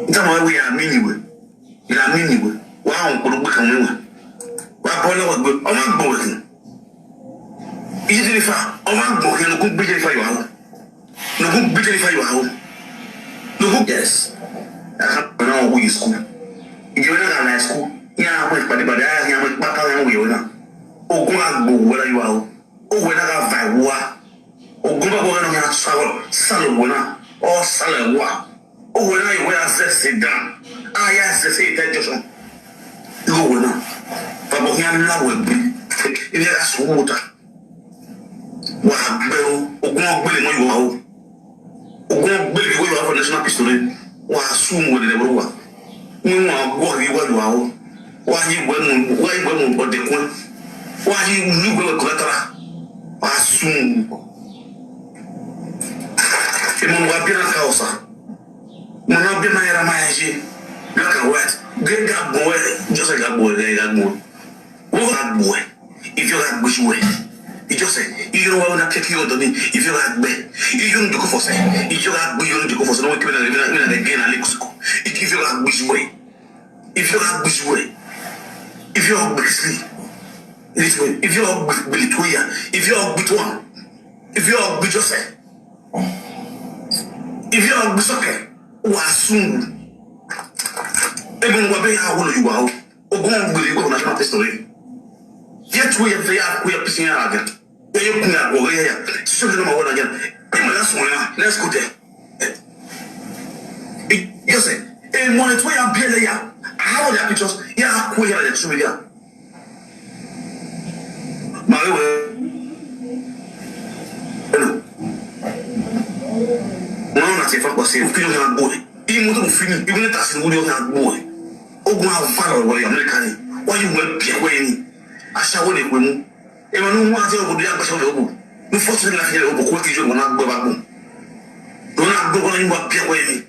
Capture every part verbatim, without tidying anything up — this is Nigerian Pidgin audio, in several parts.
N táwọn wí àmì nìwé. Ìlà àmì nìwé. Wà á hàn kúrò gbé kan wíwà. Wà á bọ́ lọ́wọ́ gbé. Ọmọ àgbọ̀n wẹ̀ kì. Iye Jennifer, ọmọ àgbọ̀n kì í lókun gbé Jennifer yọ̀ àwọn. Lókun gbé Jennifer yọ̀ àwọn. Lókun, yes. Ẹ ká pẹ̀lú àwọn owó yìí school. Ìjọba náà kà láì school. Ní àwọn ìpàdé ìpàdé, ní àwọn ìpàdé àwọn ìwé náà. Ogun àgbò wọlé yọ̀ àwọn. Ó wẹ̀ náà ká va ìwúwa. Ogun bá wọlé náà sálọ, sálọ wọ̀ náà. Ọ sálọ ìwúwa. Ó wẹ̀ náà ìwé àṣẹ ṣe dán. Ayé àṣẹ ṣe ìtẹ́jọ́ sọ. Ìwé wẹ̀ náà. Bàbá òun yà ń láwọ̀ ẹ̀gbẹ́. Ilé ẹ̀ sọ wọ́n ta. Wà á gbẹ o. Ogun ọgbẹ́lẹ̀ mọ́ ìwà o. Ogun ọgbẹ́lẹ̀ ìwé ìwà for national peace today. Wà á sún wọlé lẹ́wọ́ wà. Wọ́n wà á gbọ́ ìwé ìwà o. Wà á yí ìwé mu, wà á yí ìwé mu ọ̀dẹ̀kùn. Wà á yí ìlú ìwé ìwé kọ̀lẹ́tara. Wà á sún. Ìmọ̀ wà á bí náà ká ọ̀sà. Mo na be my era my age. Black and white. Get that boy. Just like that boy, that boy. What that boy? If you got bush way. You just say, you know what I take you on me. If you got be, you don't do for say. If you got be, you don't do for say. No, we can again and look. If you got bush way. If you got bush way. If you got bush way. If you got bush way. If you got bush one. If you got bush yourself. If you are Bisoke, who are soon. Even what they are, what you are. Ogun gbèrè wọ́n náà máa tẹ̀sán rẹ̀. Yẹ tu yẹ fẹ́ yà kú yẹ pèsè yà gẹ̀. Yẹ yóò kun yà gbọ̀ yẹ yà. Sísọ ní ma wọ́n náà yẹ. Ẹ mọ̀ yà sọ̀rọ̀ yà. Let's go there. Yẹ sẹ́, ẹ mọ̀ ẹ tó yà bí ẹ lẹ yà. Àwọn yà pictures yà kú yà yà sọ̀rọ̀ yà. Mare we. Eno. Mwana na tefa kwa se. Ukino na boy. Imu to fini. Imu ne tasi wuli na boy. Ogun avala wa America ni. Wa yu we pia we ni. Asha wo ne kwe mu. E ma nu wa te ogun ya gbasa ogun. Nu force na fi ogun ko ki jo na gbo ba gbo. Lona gbo ko ni wa pia we ni.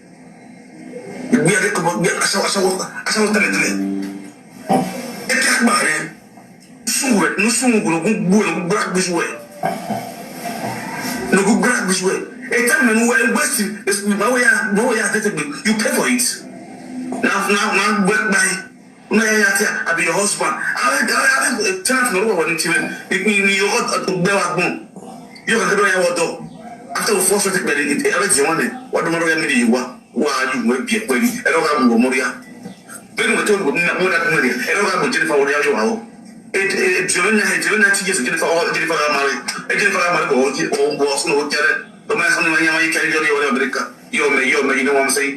Gbe ade ko gbe asha asha wo asha wo tele tele. E ka gba re. Sungu, no sungu, no go gbura gbisi we. No go gbura gbisi we. E tell me no we waste. It's my way. My way. I take it. You pay for it. Now, now, now, work by. No, yeah, yeah, yeah. I be your husband. I, I, I, I tell me no one team. It mean you got to bear one. You can do what do. After we force it, but it, everything one day. What do you want? Why you will be a queen? I don't have no more. Bẹ́ẹ̀ni wọ́n tó wọ́n mú mú náà mú ni ẹ̀rọ ká gbé Jennifer wọlé ayé wa o. Ẹ ẹ jẹ́wọ́n náà ẹ jẹ́wọ́n náà ti Jésù Jennifer ọ̀ Jennifer ká máa rí ẹ Jennifer ká máa rí bọ̀ ọ̀ ọ̀ bọ̀ ọ̀sùn ọ̀ jẹ́rẹ́ ọmọ ẹ̀sán ni wọ́n yẹ wọ́n yẹ kẹ́rẹ́ yọrí wọlé Amẹ́ríkà yọ mẹ yọ mẹ you know what I'm saying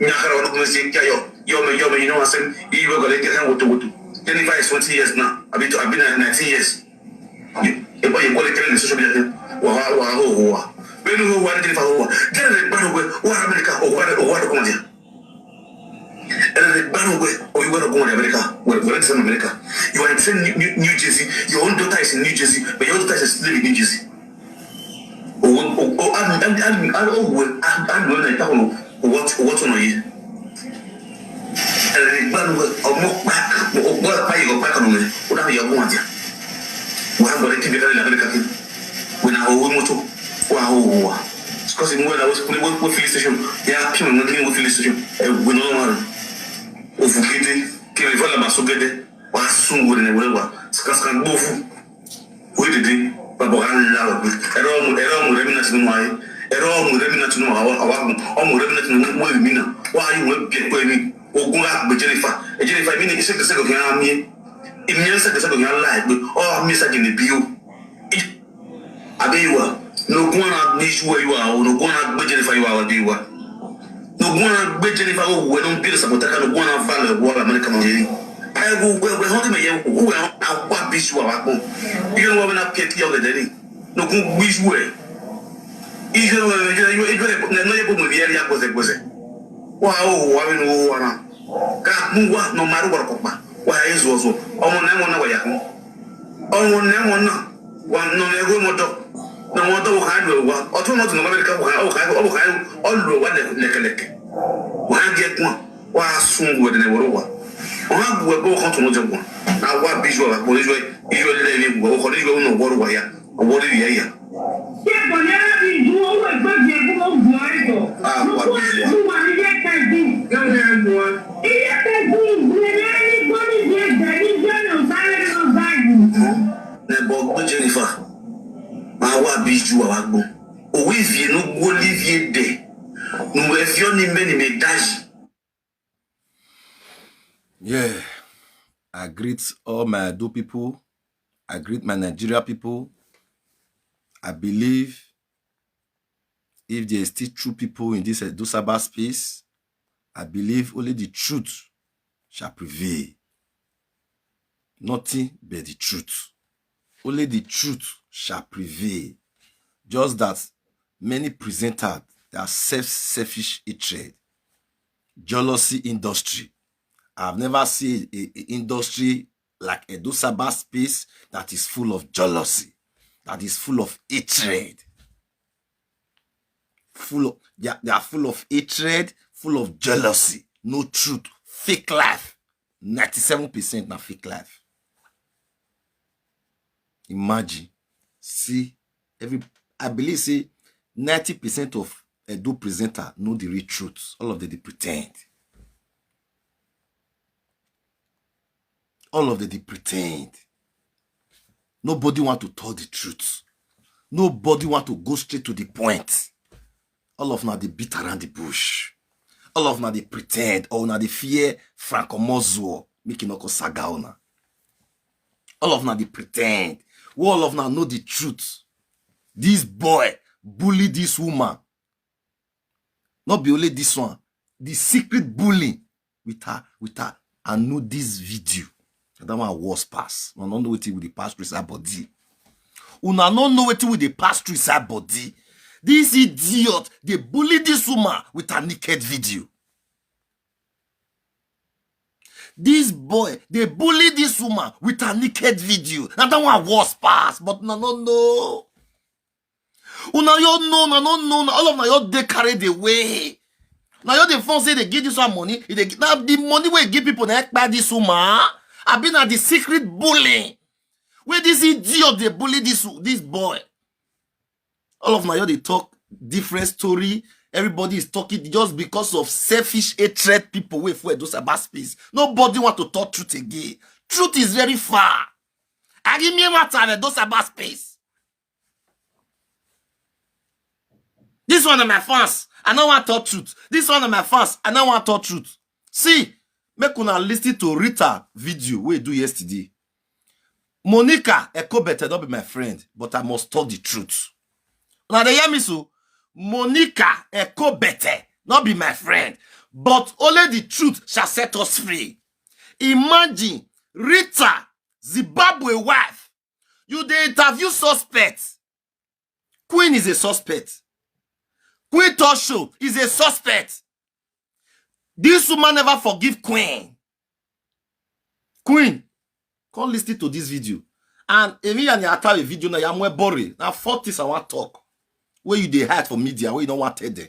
ní akara ọdún kúmẹ́sì kí ayọ yọ mẹ yọ mẹ you know what I'm saying yìí wọ́n gọ̀lẹ́ kẹ́rẹ́ wọ́tò wọ́tò Jennifer is twenty years now àbí tó àbí nineteen years. Ẹ bá yẹ kọ́lé kẹ́rẹ́ ní social media wa wa wa wa bẹ́ẹ̀ ni wọ́n wà ní Jennifer wọ́n wà Jennifer gbàdúgbẹ́ wọ́n Amẹ́ríkà ọ̀wọ́ ọ̀wọ́ àdókòmọ̀dé. And the bad way, or you want to go in America, where where is in America? You are in New, New, New Jersey, your own daughter is in New Jersey, but your own daughter is still in New Jersey. Oh, oh, oh, and and and and oh well, and and when I talk about what what on you. And the bad way, or more back, or more back, or back on me, what are you going to? Why would I keep it in America? When I owe motor, wow. Because in when I was putting with filling station, yeah, I came and with filling station, and we know one. Of Gede, came for the Masugede, was soon with the Wewa, Skaskan Bofu. We did it, but I love it. Ẹ̀rọ ọmọ ẹ̀rọ ọmọ rẹ̀ mi náà ti nínú ayé. Ẹ̀rọ ọmọ rẹ̀ mi náà ti nínú àwọn àwọn ọmọ rẹ̀ mi náà ti nínú mọ́ èmi náà. Wọ́n á yí wọ́n bí ẹ̀kọ́ ẹ̀mí. Ogun àgbẹ̀ Jennifer. Ẹ Jennifer, èmi ní kí ṣègbè ṣègbè kí n á mi. Èmi ń ṣègbè ṣègbè kí n á láì pé ọ́ mi ṣàjì ní bí o. Abiwa, no go on a miss where you are, no go on a good Jennifer you are, Abiwa. No go on a good Jennifer who we don't build a sabotaka, no go on a value, what American money. I will wear, we're holding my young, who are, I want this you are. You know what I'm not picking up the day. No go wish where. You know, you know, you know, you know, you know, you know, you know, you know, Wow, I mean, who are. Ka mungwa no maru wa ko pa. Wa yesu oso. Ọmọ na mo na wa ya ko. Ọmọ na mo na. Wa no me go mo to. Na mo to wa ha do wa. O to mo to no me ka wa. O ka o ka o lo wa le le le. Wa ha ge kun. Wa sun wo de ne wo wa. O ha bu e bo ko to mo je kun. Na wa bi jo wa ko jo. Iyo le ni wo ko ni wo no wo wa ya. Wo de ya ya. Ṣé kò ní láti ju owó ìgbọ́jẹ kó o gbọ́ ẹ̀dọ̀? Ah, wà á bí ìyá. Mo wà ní yẹ́pẹ̀ bí. Wawagbo. Owe vie no gwoli vie de. Nuwe vio ni meni me daji. Yeah, I greet all my Edo people. I greet my Nigeria people. I believe if there is still true people in this Edo cyber space, I believe only the truth shall prevail. Nothing but the truth. Only the truth shall prevail. Just that many presenters, they are self selfish hatred, jealousy industry. I've never seen a, a industry like Edo cyber space that is full of jealousy, that is full of hatred, full of they are, they are full of hatred, full of jealousy, no truth, fake life. Ninety-seven percent na fake life. Imagine, see, every I believe say ninety percent of Edo presenter know the real truth. All of them dey pretend. All of them dey pretend. Nobody want to tell the truth. Nobody want to go straight to the point. All of una dey beat around the bush. All of una dey pretend, or una dey fear Frank Omozuo make e no come saga una. All of una dey pretend. We all of una know the truth. This boy bully this woman. Not be only this one. The secret bullying with her, with her. I know this video. That one worse pass. Una no know wetin we dey pass through inside body. Una no know wetin we dey pass through inside body. This idiot dey bully this woman with her naked video. This boy dey bully this woman with her naked video. Na that one worse pass, but una no know. Una yo know, una no know, una, all of una yo dey carried away. Una yo dey form say dey give this one money, e dey gi-, na the money wey e give people na e kpai this woman. Abi na the secret bullying wey this idiot dey bully this, this boy. All of una yo dey talk different story. Everybody is talking just because of selfish hatred people wey full Edo cyber space. Nobody want to talk truth again. Truth is very far. Agimie matter Edo cyber space. This one of my fans, I no want talk truth. This one of my fans, I no want talk truth. See, make una listen to Rita video wey e do yesterday. Monica Ekobete no be my friend, but I must talk the truth. Una dey hear me so? Monica Ekobete no be my friend, but only the truth shall set us free. Imagine Rita, Zimbabwe wife, you dey interview suspect. Queen is a suspect. Queen Tosho is a suspect. This woman never forgive Queen. Queen, come listen to this video. And Emi and Atawe video na yamwe bore. Na four things I want talk. Where you dey hide for media, where you don't want tell them.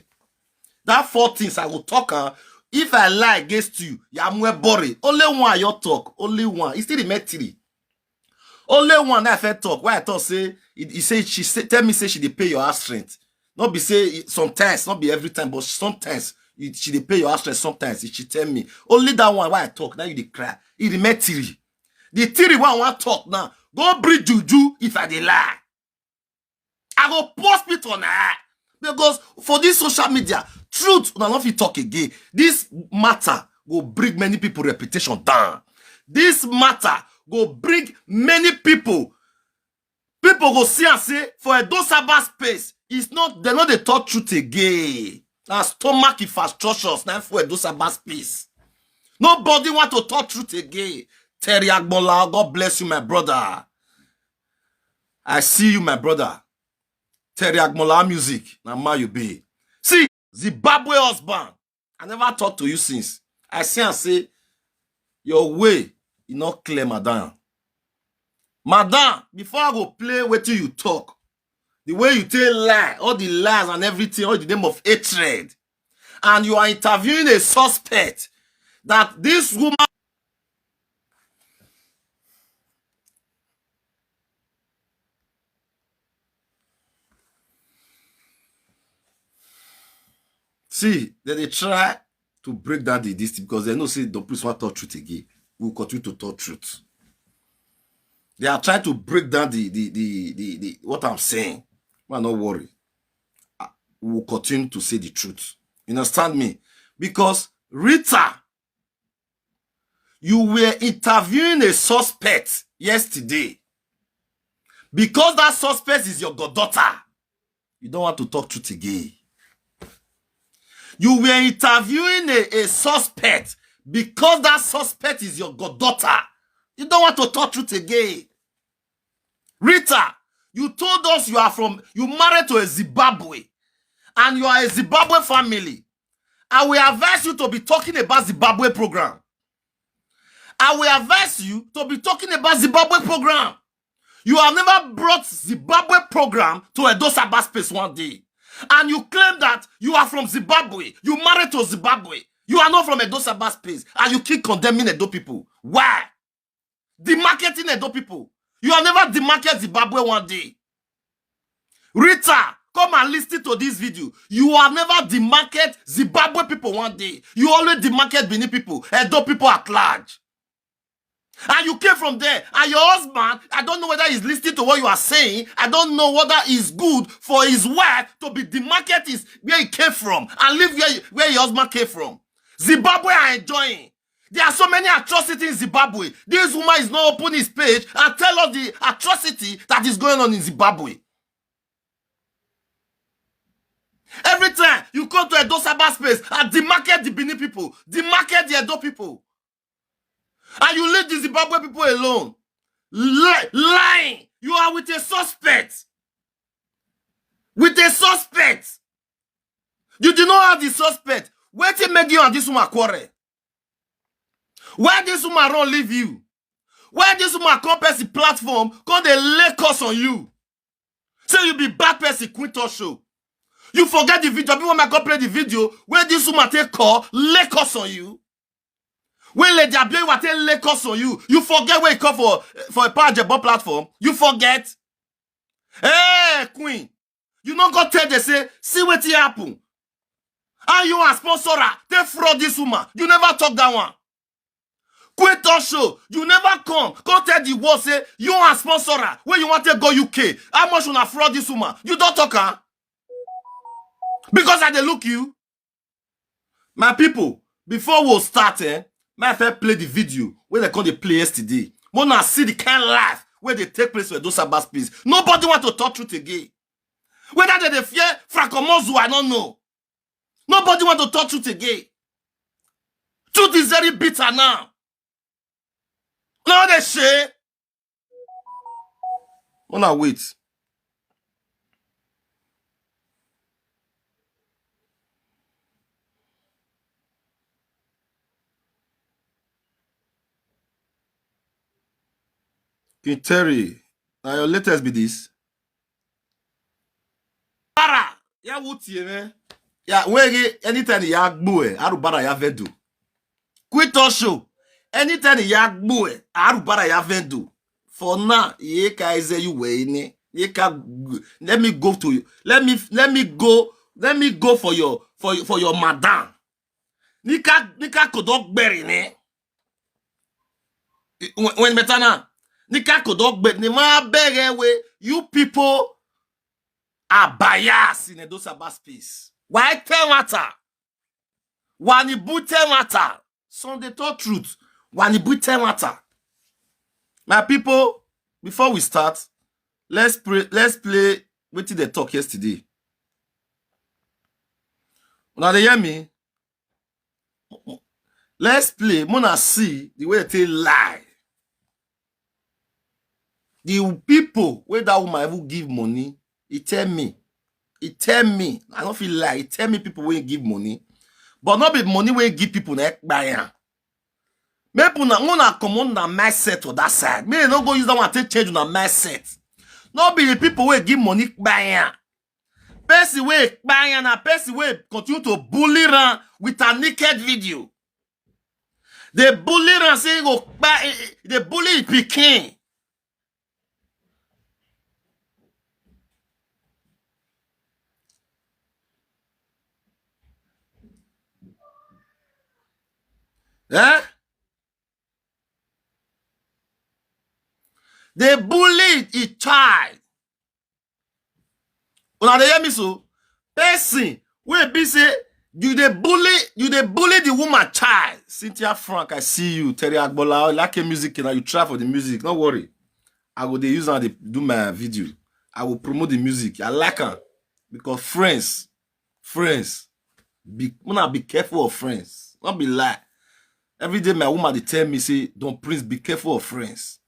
That four things I will talk. Uh, if I lie against you, yamwe bore. Only one I your talk. Only one. It's still the met three. Only one that I first talk. Why I talk say he, he say she say, tell me say she dey pay your house rent. Not be say it- sometimes, not be every time, but sometimes you, she dey pay your house rent. Sometimes she tell me only that one. Why I talk now you dey cry. It the met three. The three one I want talk now. Go bring juju if I dey lie. I go post it on her because for this social media, truth una no fit talk again. This matter go bring many people reputation down. This matter go bring many people. People go see and say for Edo cyber space, it's not they no dey talk truth again. Na stomach infrastructures na for Edo cyber space. Nobody want to talk truth again. Terry Agbola, God bless you, my brother. I see you, my brother. Terry Agbola music, na ma you be. See, Zimbabwe husband, I never talk to you since. I see and say, your way, e not clear, madam. Madam, before I go play wetin you talk, the way you tell lie, all the lies and everything, all the name of hatred, and you are interviewing a suspect that this woman See, they dey try to break down the this thing because they know say the police want talk truth again. We will continue to talk truth. They are trying to break down the the the the, the what I'm saying. Man, no worry. Ah, we will continue to say the truth. You understand me? Because Rita, you were interviewing a suspect yesterday. Because that suspect is your goddaughter, you don't want to talk truth again. You were interviewing a, a suspect because that suspect is your goddaughter. You don't want to talk truth again. Rita, you told us you are from, you married to a Zimbabwe, and you are a Zimbabwe family. I will advise you to be talking about Zimbabwe program. I will advise you to be talking about Zimbabwe program. You have never brought Zimbabwe program to Edo Sabbath space one day. And you claim that you are from Zimbabwe. You married to Zimbabwe. You are not from Edo Sabbath space. And you keep condemning Edo people. Why? Demarcating Edo people. You have never demarcated Zimbabwe one day. Rita, come and listen to this video. You have never demarcated Zimbabwe people one day. You always demarcate Benin people, Edo people at large. And you came from there. And your husband, I don't know whether he's listening to what you are saying. I don't know whether it's good for his wife to be demarcated where he came from and leave where, where your husband came from. Zimbabwe are enjoying. There are so many atrocities in Zimbabwe. This woman is not opening his page and tell us the atrocity that is going on in Zimbabwe. Every time you come to Edo Sabbath space and demarcate the Benin people, demarcate the Edo people, and you leave the Zimbabwe people alone, li- lying. You are with a suspect. With a suspect. You do not have the suspect. Wetin make you and this woman quarrel? Why this woman run leave you? Why this woman come person platform, come dey lay curse on you? Say you be bad person, Queen Talk Show. You forget the video. People might come play the video where this woman take call, lay curse on you. When Lady Abiola take lay curse on you, you forget where you come for for a Pajebo platform. You forget. Hey, Queen, you no go tell they say, see wetin happen. And you and sponsor her, they fraud this woman. You never talk that one. Queen Talk Show, you never come, come tell the world say you and sponsor her when you want to go U K. How much una fraud this woman? You don't talk, huh? Because I dey look you. My people, before we start, eh, my friend play the video where they come dey play yesterday. When I see the kind of life where they take place with those Sabbath peace, nobody want to talk truth again. Whether they dey fear Francomozu, I don't know. Nobody want to talk truth again. Truth is very bitter now. Now they say, wanna wait. King Terry, now your latest be this. Para, ya wutie me. Ya wege anytime ya gbu e, arubara ya vedu. Queen Talk Show. Anytime ya gbu e, arubara ya vedu. For now, ye ka eze you we ni. Ye ka g- let me go to you. Let me let me go. Let me go for your for your- for your madam. Nika nika kodok beri ni. When when metana nika kodok beri ni ma bere we, you people are biased in Edo Sabbath space. Why tell matter? Wani bute matter? Some dey talk truth. Wani bute matter? My people, before we start, let's pray. Let's play wetin they talk yesterday. Una dey hear me? Let's play. Mona see the way they lie. The people where that woman even give money, he tell me. He tell me. I don't feel like he tell me people wey give money. But not be money wey give people na buy am. Make una una comot na mindset for that side. Make no go use that one take change una mindset. No be the people wey give money buy am. Person wey buy am na person wey continue to bully am with a naked video. They bully am say he go buy. They bully his pikin. Eh? They bullied a child. Now they hear me so. Person wey be say you dey bully, you dey bully the woman child. Cynthia Frank, I see you. Terry Agbola, I like your music. Now you try for the music. No worry. I go dey use am dey do my video. I will promote the music. I like am because friends, friends, be una be careful of friends. No be lie. Every day my woman dey tell me say, "Don Prince, be careful of friends."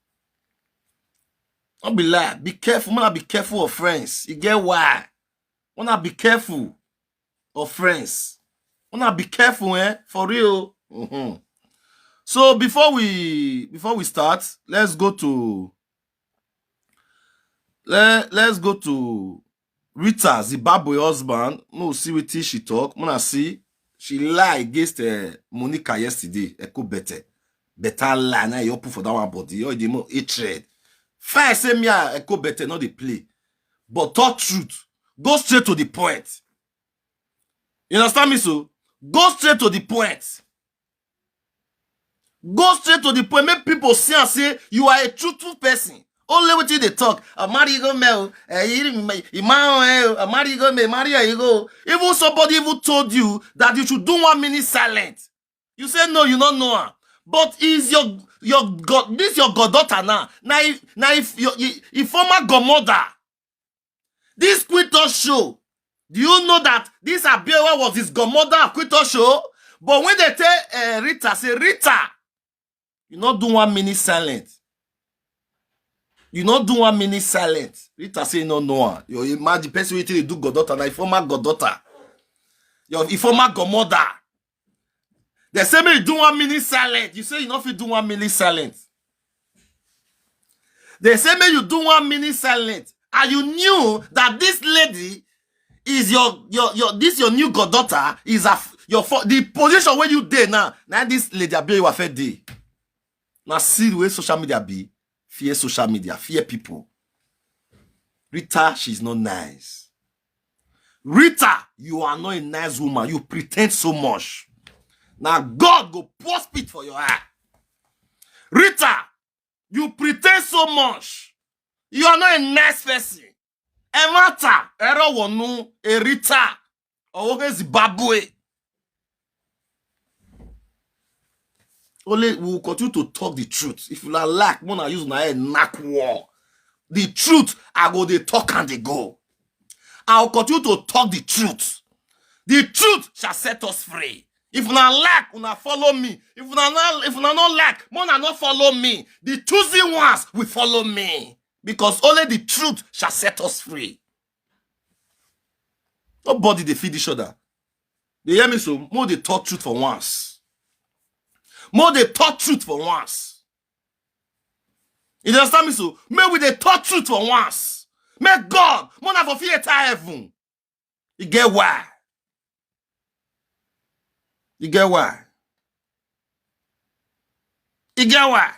No be lie. Be careful. Una be careful of friends. You get why? Una be careful of friends. Una be careful, eh? For real. Mhm. So before we before we start, let's go to let, let's go to Rita, Zimbabwe husband. No, see wetin she talk. Una see, she lie against uh, Monica yesterday. Echo better, better lie. Now you put for that one body. You dey more hatred. Fine, say me and Echo better not dey play, but talk truth. Go straight to the point. You understand me? So go straight to the point. Go straight to the point. Make people see and say you are a truthful person. Only wetin you dey talk. Amari go mel. Imao. Amari go me. Mari go. Even somebody even told you that you should do one minute silent. You say no, you no know am. But is your your god this your goddaughter now? Now if now if your if former godmother, this Quintus show, do you know that this Abiola was his godmother of Quintus show? But when they tell uh, Rita, say, "Rita, you not do one minute silent." You not do one minute silent. Rita say no no. You imagine person wey dey do goddaughter, na former goddaughter. Your former godmother. They say me you do one minute silent. You say you not fit do one minute silent. They say me you do one minute silent. And you knew that this lady is your your your this your new goddaughter is a your for the position where you dey now. Now this lady Abiola Ife dey. Now see the way social media be. Fear social media, fear people. Rita, she's not nice. Rita, you are not a nice woman. You pretend so much. Now God go pour spit for your eye. Rita, you pretend so much. You are not a nice person. Emata, Erowonu, Erita, Owohe Zimbabwe. Only we will continue to talk the truth. If you are like, wanna use na head knock wall. The truth, I go dey talk and dey go. I will continue to talk the truth. The truth shall set us free. If una like, una follow me. If una not, if una not like, una not follow me. The chosen ones will follow me. Because only the truth shall set us free. Nobody dey feed each other. They hear me so? More they talk truth for once. More they talk truth for once. You understand me so? May we they talk truth for once. May God, more na for fear enter heaven. You get why? You get why? You get why?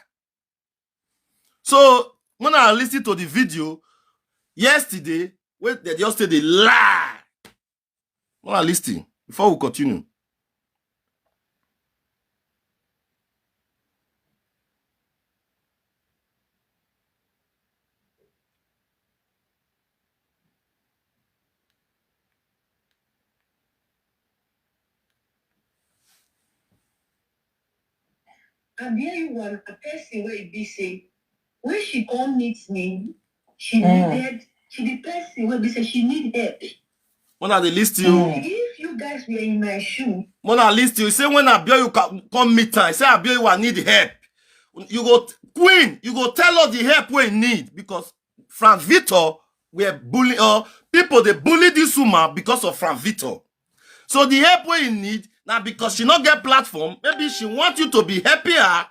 So when I listen to the video yesterday, when they just say they lie. When I listen before we continue. Abiola na person wey be say when she come meet me, she Mm. needed she be person wey be say she need help. When I dey list you, Mm. if you guys were in my shoe, when I list you, say when Abiola come meet her, say Abiola need help. You go queen, you go tell us the help we need because Frank Victor were bully or people they bully this woman because of Frank Victor. So the help we need now because she not get platform, maybe she want you to be happier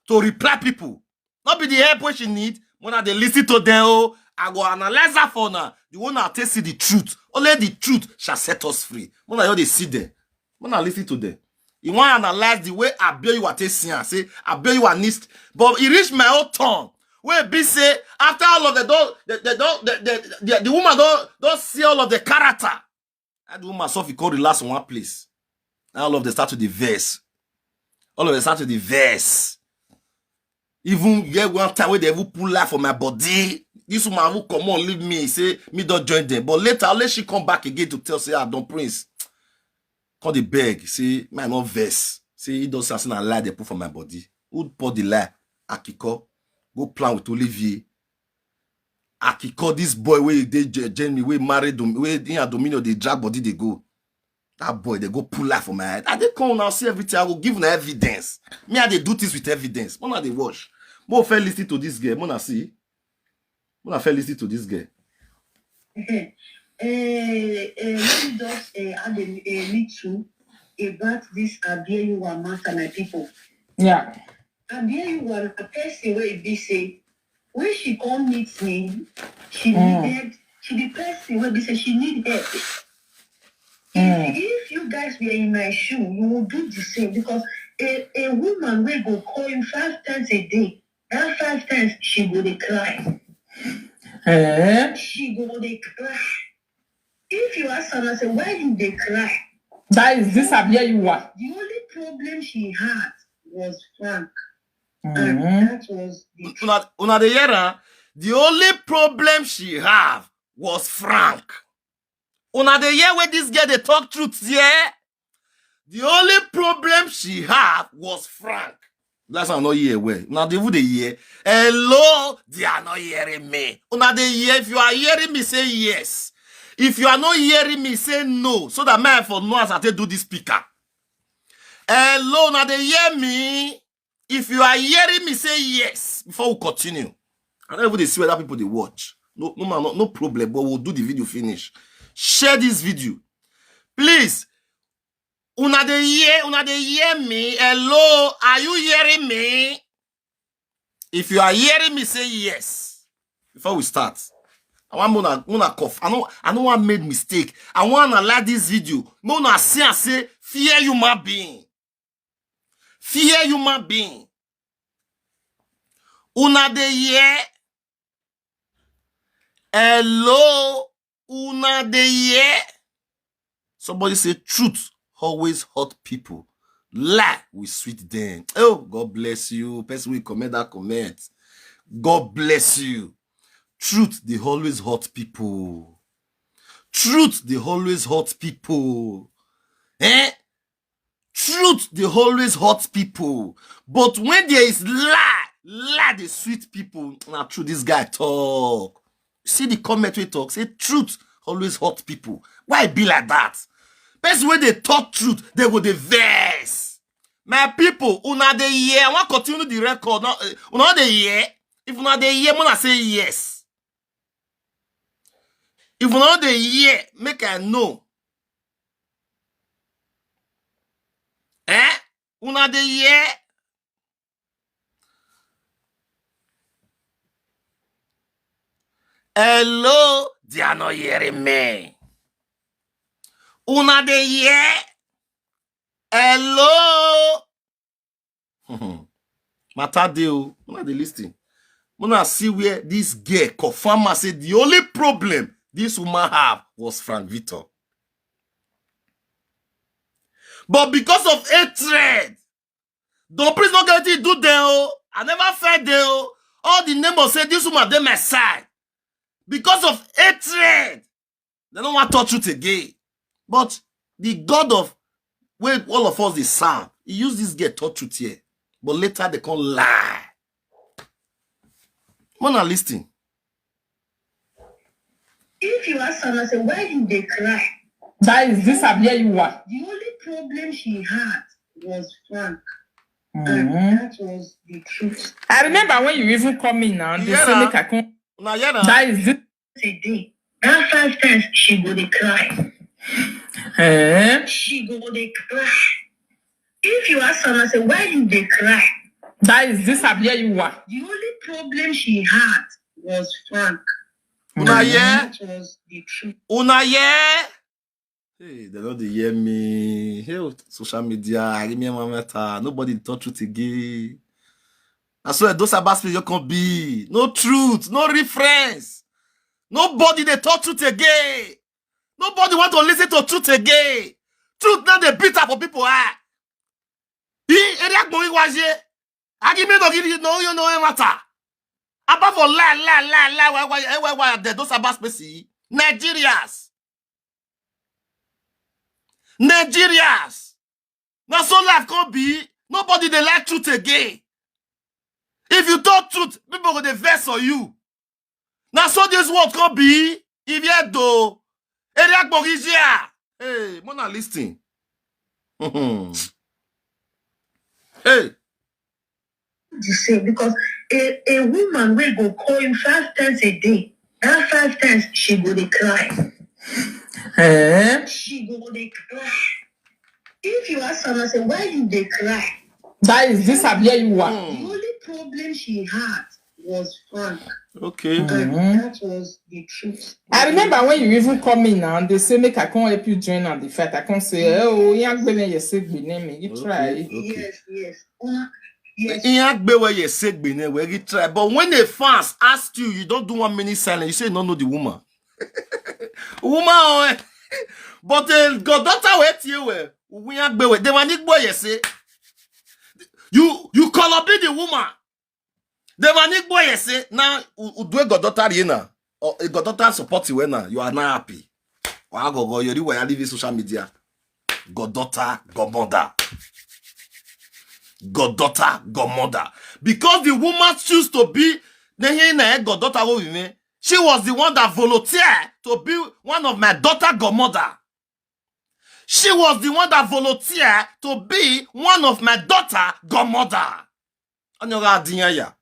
to reply people. Not be the help wey she need. When I dey listen to them, oh, I go analyze her for now. The one I take see the truth. Only the truth shall set us free. When I dey see them, when I listen to them, you want analyze the way Abiola take see and say Abiola needs, but e reach my own turn. Where be say after all of the don, the, the, don, the, the, the, the woman don don see all of the character. And the woman suffer come relax in one place. Now all of them start to dey vex. All of them start to dey vex. Even get one time where they even pull life for my body. This woman who come on leave me, say me don't join them. But later, let she come back again to tell say, "Ah, Don Prince, come dey beg, say, man, not vex. Say he does something I lie they put for my body." Who pour the lie? Akiko. Go plan with Olivier. Akiko, this boy wey dey Ge-, Germany, wey married Dom-, wey he and Dominion dey drag body dey go. That boy, they go pull life for my head. I dey come now see everything. I go give una evidence. Me, I dey do this with evidence. Mona dey watch. Mo fair listen to this girl. Mona see. Mona fair listen to this girl. Eh, eh, let me just eh, add a, a little about this Abieyiwa matter, my people. Yeah. Abieyiwa na person wey be say when she come meet me, she Mm. needed, she be person wey be say she need help. Mm. If, if you guys were in my shoe, you would do the same because a, a woman will go call you five times a day. That five times she go dey cry. Eh? She go dey cry. If you ask her, say, "Why you dey cry?" That is this Abieyiwa. The only problem she had was Frank. And Mm-hmm. That was the truth. Una, una dey hear her? The only problem she have was Frank. Una dey hear where this girl dey talk truth here? The only problem she have was Frank. That's why I no hear well. Now they would hear. Hello, they are not hearing me. Una dey hear. If you are hearing me, say yes. If you are not hearing me, say no. So that my for know as I take do this speaker. Hello, now they hear me. If you are hearing me, say yes before we continue. I don't even dey see whether people dey watch. No, no man, no, no problem. But we'll do the video finish. Share this video, please. Una dey hear, una dey hear me. Hello, are you hearing me? If you are hearing me, say yes before we start. I want una, una cough. I know, I know I made mistake. I want to analyze this video. No, una see and say fear human being. Fear human being. Una dey hear? Hello, una dey hear? Somebody say truth always hurt people. Lie will sweet them. Oh, God bless you. Person will comment that comment. God bless you. Truth, they always hurt people. Truth, they always hurt people. Eh? Truth, they always hurt people. But when there is lie, lie, they sweet people. Now, true, this guy talk. See the comment we talk. Say truth always hurt people. Why be like that? Person when they talk truth, they go the verse. My people, una dey hear. I want continue the record. Now, eh, una dey hear. If una dey hear, una say yes. If una dey hear, make I know. Eh? Una dey hear? Hello, they are not hearing me. Una dey hear? Hello. Matter dey o. Una dey listen. Una see where this girl confirm and say the only problem this woman have was Frank Victor. But because of hatred, the priest not going to do them. Oh. I never felt them. Oh. All the neighbors say this woman dey my side. Because of hatred, they don't want to touch truth again. But the God of where all of us dey serve, he used this girl touch truth here. But later they come lie. Mona, listen. If you ask her, say, "Why you dey cry?" That is this Abieyiwa. The only problem she had was Frank. Mm-hmm. And that was the truth. I remember when you even come in now, they Yeah, say na. Make I come. Now, yeah, now. That is this. Today, that five times she go dey cry. Eh? She go dey cry. If you ask her, say, "Why you dey cry?" That is this Abieyiwa. The only problem she had was Frank. Una Mm. hear? That was the truth. Una hear? Hey, they don't dey hear me. Hey, social media, I remember matter. Nobody touch it again. I swear, those about speech you can be. No truth, no reference. Nobody they touch it again. Nobody want to listen to truth again. Truth now they beat up for people. Ah, he area going was here. Argument of it, no, you know matter. Apart from lie, lie, lie, lie, why, why, why, why are there those cyber space? Nigerians. Nigerians. Now so life can't be. Nobody they like truth again. If you talk truth, people go dey vex for you. Now so this world can't be. If you do, area Borisia. Hey, Mona, listen. Hey, to say because a, a woman will go call you five times a day. That five times she go dey cry. Eh? She go dey cry. If you ask her, say why you dey cry, That is this appear you are. the only problem she had was Frank, okay. and that was the truth. I remember when you even come in now and they say make I can't help you join on the fight. I can't say, oh, young women, you say the name, you try. Okay. Yes, yes. Una, yes. Ihe agbe where you say gbene where you try, but when the fans ask you, you don't do one minute silence. You say no, no, the woman, woman, oh, eh. But uh, goddaughter where you were, we agbe where they want to you say, you you call up the woman. They want to you say now, u- u- do a goddaughter here now, or a goddaughter support you now. You are not happy. Wow, go go. You do why I leave social media. Goddaughter, godmother. Goddaughter, godmother. Because the woman choose to be the goddaughter, she was the one that volunteered to be one of my daughter godmother. She was the one that volunteered to be one of my daughter godmother. Onyoga Adinyaya.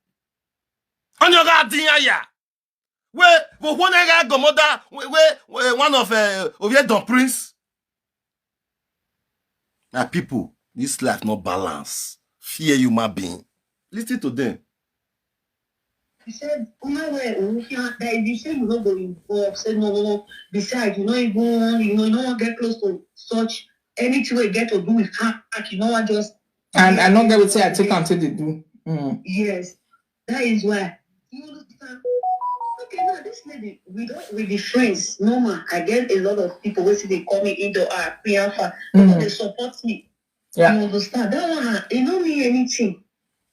Onyoga Adinyaya. We we one guy godmother, we, we, we one of uh, Ovie Don Prince. My people, this life not balance. Fear human being. Listen to them. You said, Una where Orufia, that if you say you no go involve, say no, no, no. Besides, you no even, you know, you no wan get close to such anything wey get to do with her. You know what just And I don't get what say I take until they do. Mm. Yes, that is why. You understand? Okay, now this lady, we don't we be friends. Normal. I get a lot of people wey see they call me Indo or Priyanfa. People Mm. They support me. Yeah. You understand? That one, ah, it don't mean anything.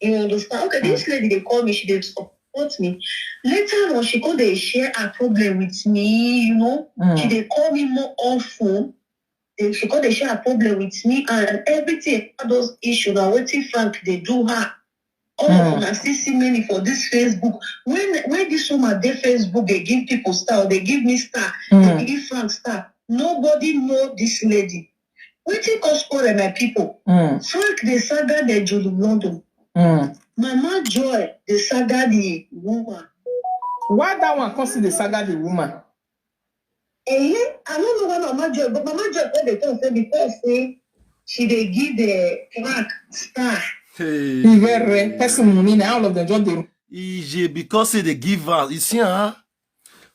You understand? Okay, this lady they call me, she they support me. Later on, she come they share her problem with me. You know, she Mm. they call me more often. Then she come they share her problem with me and everything. All those issues now. Wetin Frank they do her. All of Mm. Una still see many for this Facebook. When when this woman dey Facebook, they give people star, they give me star, they Mm. give Frank star. Nobody know this lady. Wetin cause quarrel, my people? Mm. Frank dey saga the Julie London. Mm. Mama Joy dey saga the woman. Why that one come see the saga the woman? Eh, I don't know why Mama Joy, but Mama Joy come dey talk say because say she dey give the Frank star. Hey. He very person money now all of them just dey E J, because say they give her. You see, huh?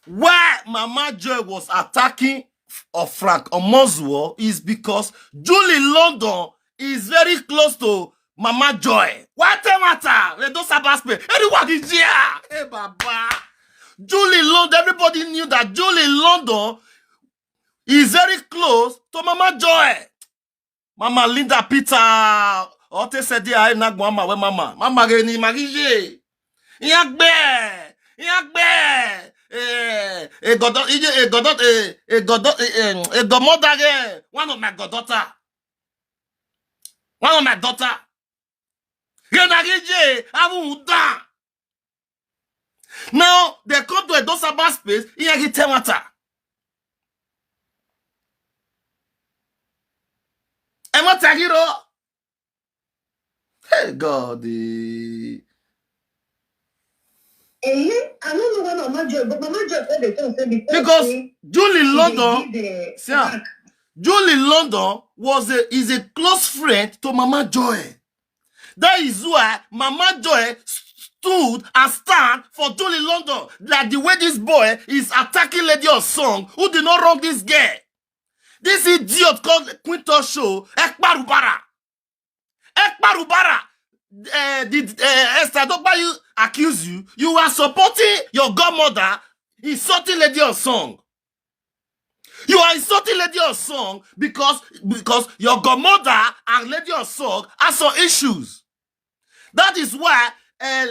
Why Mama Joy was attacking of Frank Omozuo is because Julie London is very close to Mama Joy. What a matter? They don't sabaspe. Anyone is here. Hey, Baba. Julie London. Everybody knew that Julie London is very close to Mama Joy. Mama Linda Peter. Ote said I na mama we mama. Mama geni magije. Yagbe. Yagbe. Eh, eh, godo, ije, eh, godo, eh, eh, godo, eh, eh, eh, godmother, eh, one of my goddaughter. One of my daughter. Gena gije, avu uda. Now, they come to a Dosaba space, he get temata. Emma Tagiro. Hey, God. Eh. Eh, I don't know why Mama Joy, but Mama Joy come dey talk say because Because say Julie she dey London, give the see am. Frank. Julie London was a is a close friend to Mama Joy. That is why Mama Joy s- stood and stand for Julie London. Like the way this boy is attacking Lady of Song, who did not wrong this girl. This idiot called Quinto Show, Ekparubara. Ekparubara, uh, did uh, Esther Dogbayu accuse you? You are supporting your godmother, insulting Lady of Song. You are insulting Lady of Song because because your godmother and Lady of Song have some issues. That is why uh,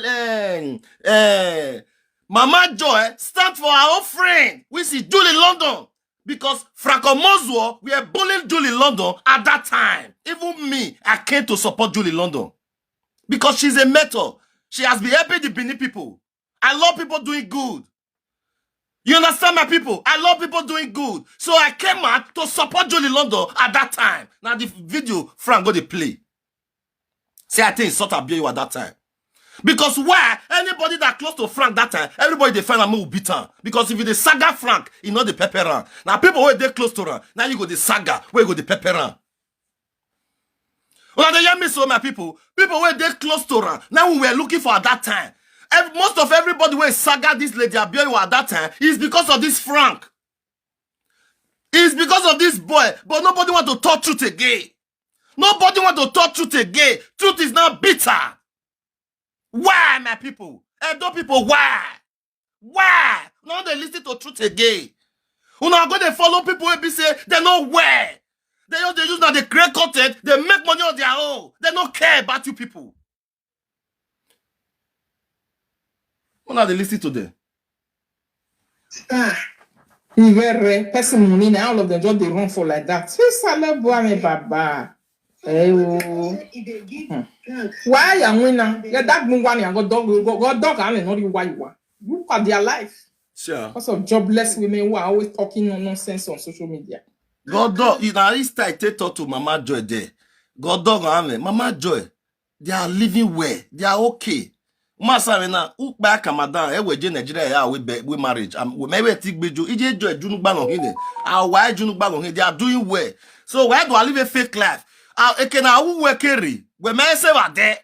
uh, uh, Mama Joy stand for her own friend, which is Julie London. Because Frank Omozuo were bullying Julie London at that time. Even me, I came to support Julie London. Because she's a mentor. She has been helping the Benin people. I love people doing good. You understand, my people? I love people doing good. So I came out to support Julie London at that time. Now the video Frank go dey play. Say I think sort of you at that time. Because why? Anybody that close to Frank that time, everybody dey find am will beat am. Because if you dey saga Frank, you know the pepper am. Now people wey dey close to am, now you go the saga, where you go the pepper am. Well, they hear me so, my people. People wey dey close to am, now we were looking for at that time. Ev- most of everybody wey saga this lady Abioyo at that time is because of this Frank. It's because of this boy, but nobody want to talk truth again. Nobody want to talk truth again. Truth is now bitter. Why, my people? Edo people, why? Why? Now they listen to truth again. Una go dey follow people wey be say they no wear. They just dey use now they create content, they make money on their own. They no care about you people. Una dey listen to them. Star. Ivere, person money, na all of them just dey run for like that. Say, Saleh Buame Baba. Eh, oh. Say e dey give Hmm. Frank Why ya wina? Ya that one ya go dog go go dog and not why you want. Look at their life. Sure. Because of jobless women who are always talking no nonsense on social media. God dog, you know, this time take talk to Mama Joy there. God dog, amen. Mama Joy, they are living well. They are okay. Masa na ukpa kamadan e weje Nigeria ya we be we marriage. Am we me we ti gbejo. Ije Joy junu gba no hine. Ah, why junu gba no hine? They are doing well. So why do I live a fake life? Ah, eke na who we carry? We me say wa there.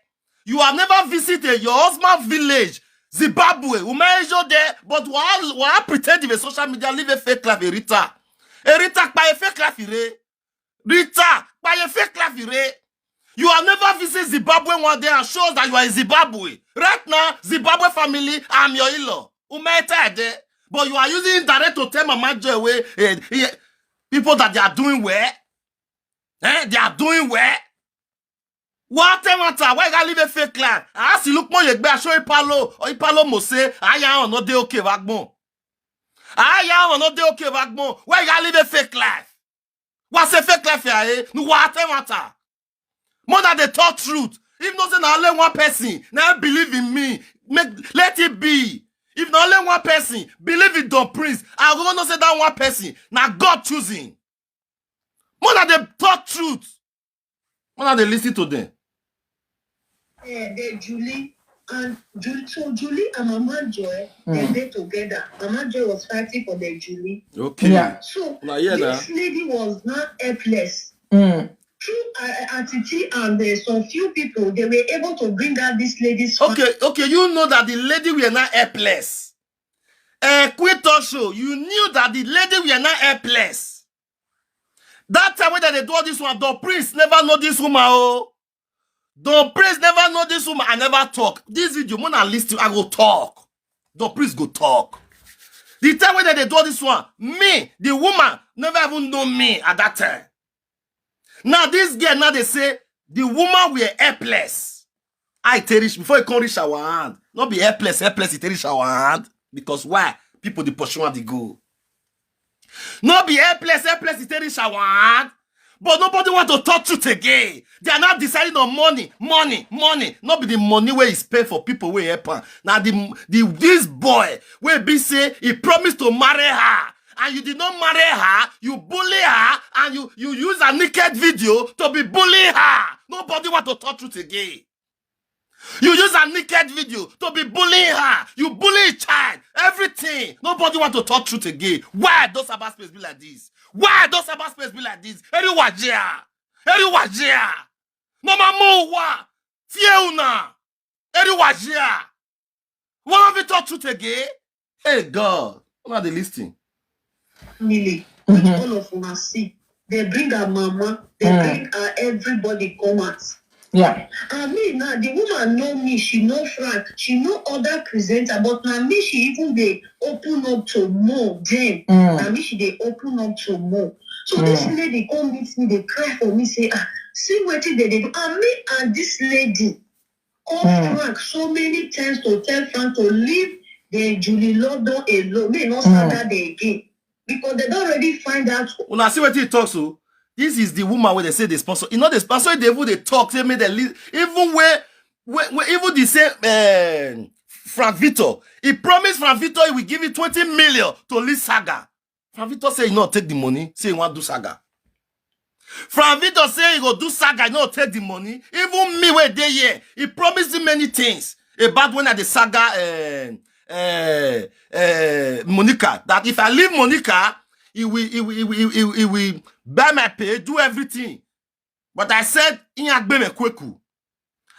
You have never visited your husband village, Zimbabwe. We me jo there, but why why pretend in social media live a fake life, Erita? Erita, by a fake life, ire. Rita, by a fake life, ire. You have never visited Zimbabwe one day and show us that you are in Zimbabwe. Right now, Zimbabwe family, I'm your in-law. Umeta there. But you are using direct to tell Mama Joy away. Eh, eh, people that they are doing well. Eh, they are doing well. What matter? Why you gotta live a fake life? I ask you, look more, you show Ipalo or Ipalo Mose. I am not dey okay, Vagbon. I am not dey okay, Vagbon. Why you gotta live a fake life? What's a fake life here? Eh? No, what matter? More than they talk truth. If not say na only one person, now believe in me. Make let it be. If na only one person believe in Don Prince, I go know say that one person na God choosing. More than they talk truth. More than they listen to them. Eh, the Julie and Julie, so Julie and Mama Joy, Mm. they dey together. Mama Joy was fighting for the Julie. Okay. Yeah. So Una hear this lady was not helpless. Mm. Through uh, Auntie T and uh, some few people, they were able to bring out this lady's Okay, okay, you know that the lady were not helpless. Uh, quit talk show. You knew that the lady were not helpless. That time when they do all this one, Don Prince never know this woman. Oh, Don Prince never know this woman. I never talk. This video, when I listen, I go talk. Don Prince go talk. The time when they do all this one, me, the woman, never even know me at that time. Now this girl, now they say the woman were helpless. I cherish before it can reach our hand. Not be helpless, helpless, it reach our hand. Because why? People the pursue and the go. Not be helpless, helpless, it reach our hand. But nobody want to talk truth again. They are not deciding on money, money, money. Not be the money where is paid for people where help her. Now the, the this boy will be say he promised to marry her. And you did not marry her, you bully her, and you you use a naked video to be bullying her. Nobody want to talk truth again. You use a naked video to be bullying her. You bully a child, everything. Nobody want to talk truth again. Why does cyberspace be like this? Why does cyberspace be like this? Eriwajia, Eriwajia, Mama Mowa, Fiona, Eriwajia. One of you talk truth again. Hey God, una dey listen. Family, which all of una see. They bring her mama, they Mm. bring her everybody come out. Yeah. And me now, the woman know me, she know Frank, she know other presenter, but now me, she even dey open up to more then. Mm. Now me, she dey open up to more. So this Mm. lady come meet me, they cry for me, say, ah, see what they dey do. And me and this lady, call Frank so many times to tell Frank to leave the Julie London alone, make e no saga dem again, because dem don already find out. Una see wetin he talk so? This is the woman wey dem say dey sponsor. E no dey sponsor, e dey even dey talk say make dem leave. Even wey wey wey even the same, eh, Frank Victor, he promise Frank Victor he will give him twenty million to leave saga. Frank Victor say he no take the money, say he wan do saga. Frank Victor say he go do saga, he no take the money. Even me wey dey here, he promise me many things about when I dey saga, eh, eh, eh, Monica, that if I leave Monica, he will, he will, he will, he will, he will buy my pay, do everything. But I said, "Iyagbeme kweku."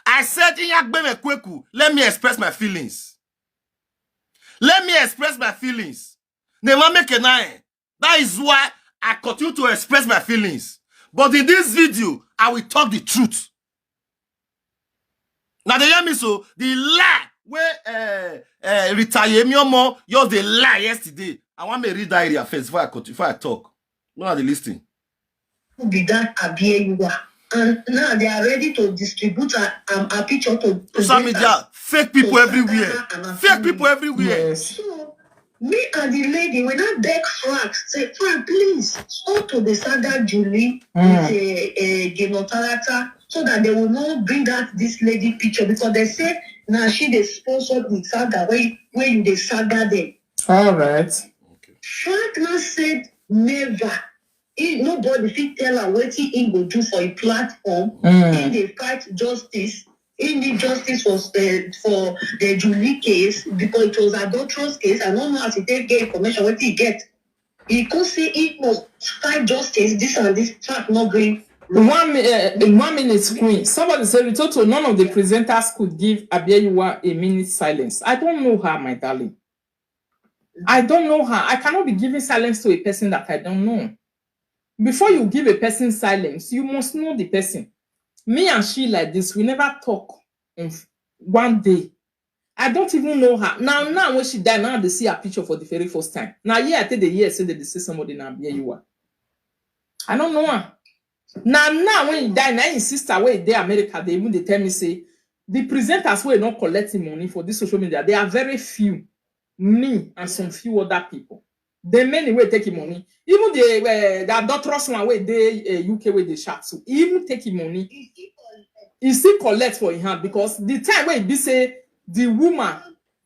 I said, "Iyagbeme kweku. Let me express my feelings. Let me express my feelings." Never make a nine. That is why I continue to express my feelings. But in this video, I will talk the truth. Now they hear me so, the lie where, uh, uh, Rita Yemiomo just dey lie yesterday. I want me read that area first before I continue, before I talk. No, I dey listen. Who be that Abieyiwa? And now they are ready to distribute her, um, her picture to social media. Fake people everywhere. Fake people everywhere. Yes. So me and the lady, we now beg Frank, say, "Frank, please, stop to the saga Julie with a, a Geno Tarata, so that they will not bring out this lady picture, because they say now she dey sponsor the saga where, where you dey saga them." All right. Frank now said, "Never." He, nobody fit tell am wetin he go do for a platform. He dey fight justice. He need justice for, uh, for the Julie case, because it was adulterous case. I don't know as he take get information, wetin he get. He could say he must fight justice, this and this, Frank no gree. One mi- uh, one minute, Queen. Somebody say, "Ritoto, none of the presenters could give Abieyiwa a minute silence." I don't know her, my darling. I don't know her. I cannot be giving silence to a person that I don't know. Before you give a person silence, you must know the person. Me and she like this, we never talk in f- one day. I don't even know her. Now, now when she die, now they see her picture for the very first time. Now, yeah, I take the year say that they say somebody now Abieyiwa. I don't know her. Now, now when he die, now his sister wey dey America, they even dey tell me say the presenters wey no collect him money for this social media, they are very few. Me and some few other people. The many wey take him money. Even the, uh, the adulterous one wey dey, uh, U K wey dey shout, so he even take him money. He still collect for him hand, because the time wey he be say the woman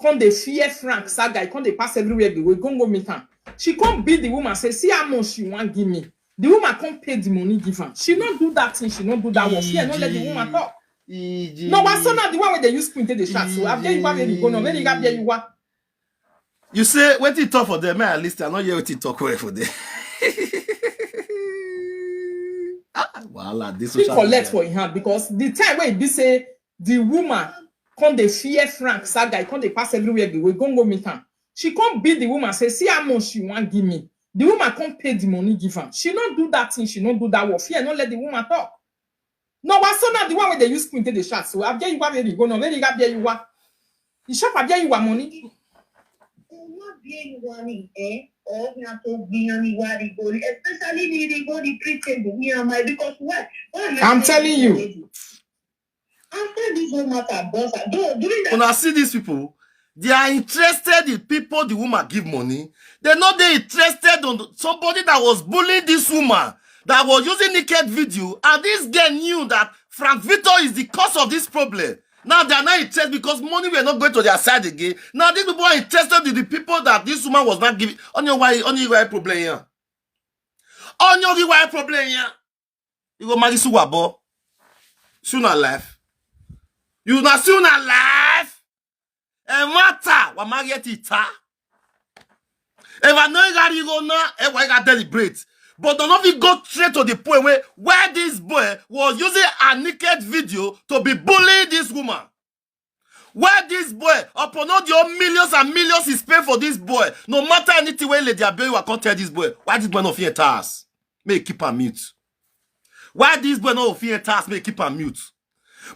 come dey fear Frank Saga, he come dey pass everywhere, dey go, go, go meet am. She come beat the woman, say, "See how much you wan give me." The woman come pay the money give am. She no do that thing, she no do that one. Fear no let the woman talk. No, why so now the one wey dey use Queen take dey shout? So Abieyiwa, where you go now? Where you got Abieyiwa? You say wetin he talk for there? May I listen? I no hear wetin he talk well for there. Ah, wahala. This he social collect media for him hand, because the time wey he be say the woman come dey fear Frank Saga, he come dey pass everywhere, dey go, go, go meet am. She come beat the woman, say, "See how much you wan give me." The woman come pay the money give am. She no do that thing, she no do that one. Fear no let the woman talk. No, why so now the one wey dey use Queen take dey shout? So Abieyiwa, where you go now? Where you got Abieyiwa? You chop Abieyiwa money? Especially the Rigori preaching, me and my, because why? Why am I I'm telling you. After this whole matter, boss, though, during that Una see these people, they are interested in people the woman give money. They no dey interested on somebody that was bullying this woman, that was using naked video, and this girl knew that Frank Victor is the cause of this problem. Now they are not interested because money were not going to their side again. Now these people are interested in the people that this woman was not giving. Only why, only why problem here. Only why problem here. You go marry Suwabo. Soon alive. You na soon alive. E matter. Wa marry it ita. If I know you got, you go now, e wa got deliberate. But don't know if you go straight to the point where, where this boy was using a naked video to be bullying this woman. Where this boy, upon all the millions and millions he spent for this boy, no matter anything wey Lady Abiola come tell this boy, why this boy no fit enter house? Make he keep am mute. Why this boy no fit enter house? Make he keep am mute.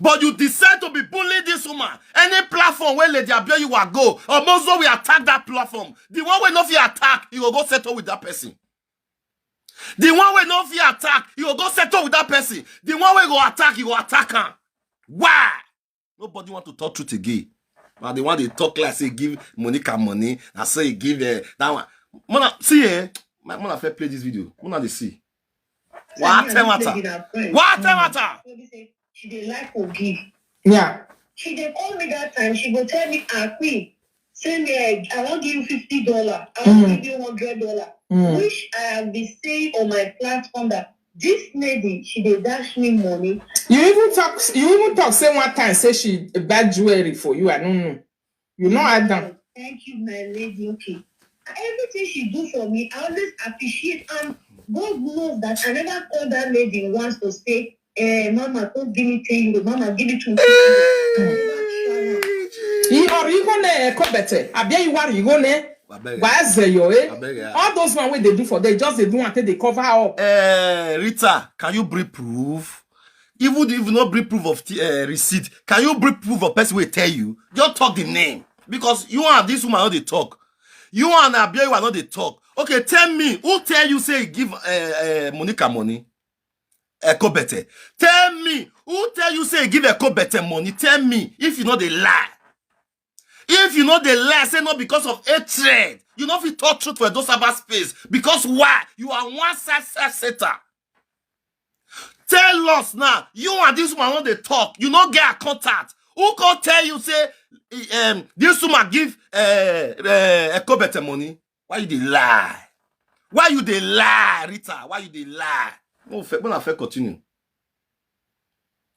But you decide to be bullying this woman. Any platform where Lady Abiola go, almost we attack that platform. The one wey no fit attack, you go go settle with that person. The one wey no fit attack, you go go settle with that person. The one wey go attack, you go attack am. Why? Nobody want to talk truth again. Now they want to talk like say give Monica money. I say give uh, that one. Mona, see eh, my Mona fair play this video. Mona they see. What matter? What matter? She dey like forgive. Yeah. She dey call me that time. She go tell me, "Ah, Queen, send me. I, I wan give you fifty dollar. I wan give you hundred dollar." Which I have been saying on my platform that this lady, she dey dash me money. You even talk. You even talk. Say one time, say she buy jewelry for you. I don't know. You know, I don't. Thank you, my lady. Okay. Everything she do for me, I always appreciate, and God knows that I never call that lady once to say, "Eh, mama, come give me ten euro. Mama, give me twenty euro." I never try am. He or you gonna Ekobete? Abia you are you gonna? Abeg, Why is there your eh? Abeg, eh? All those one wey dey do for them, just dey do until they cover up. Eh, Rita, can you bring proof? Even if you no bring proof of the, eh, receipt, can you bring proof of person wey tell you? Just talk the name. Because you and this woman no dey talk. You and Abia, you are not dey talk. Okay, tell me, who tell you say give eh, eh, Monica money? Ekobete. Tell me, who tell you say give Ekobete money? Tell me if you no dey lie. If you no dey lie, say no because of hatred. You no fit talk truth for Edo Sabbath space. Because why? You are one side, side Satan. Tell us now. You and this woman no dey talk. You no get her contact. Who come tell you say um, this woman give uh, uh, Ekobete money? Why you dey lie? Why you dey lie, Rita? Why you dey lie? Mo fẹ́, mo na fẹ́ continue.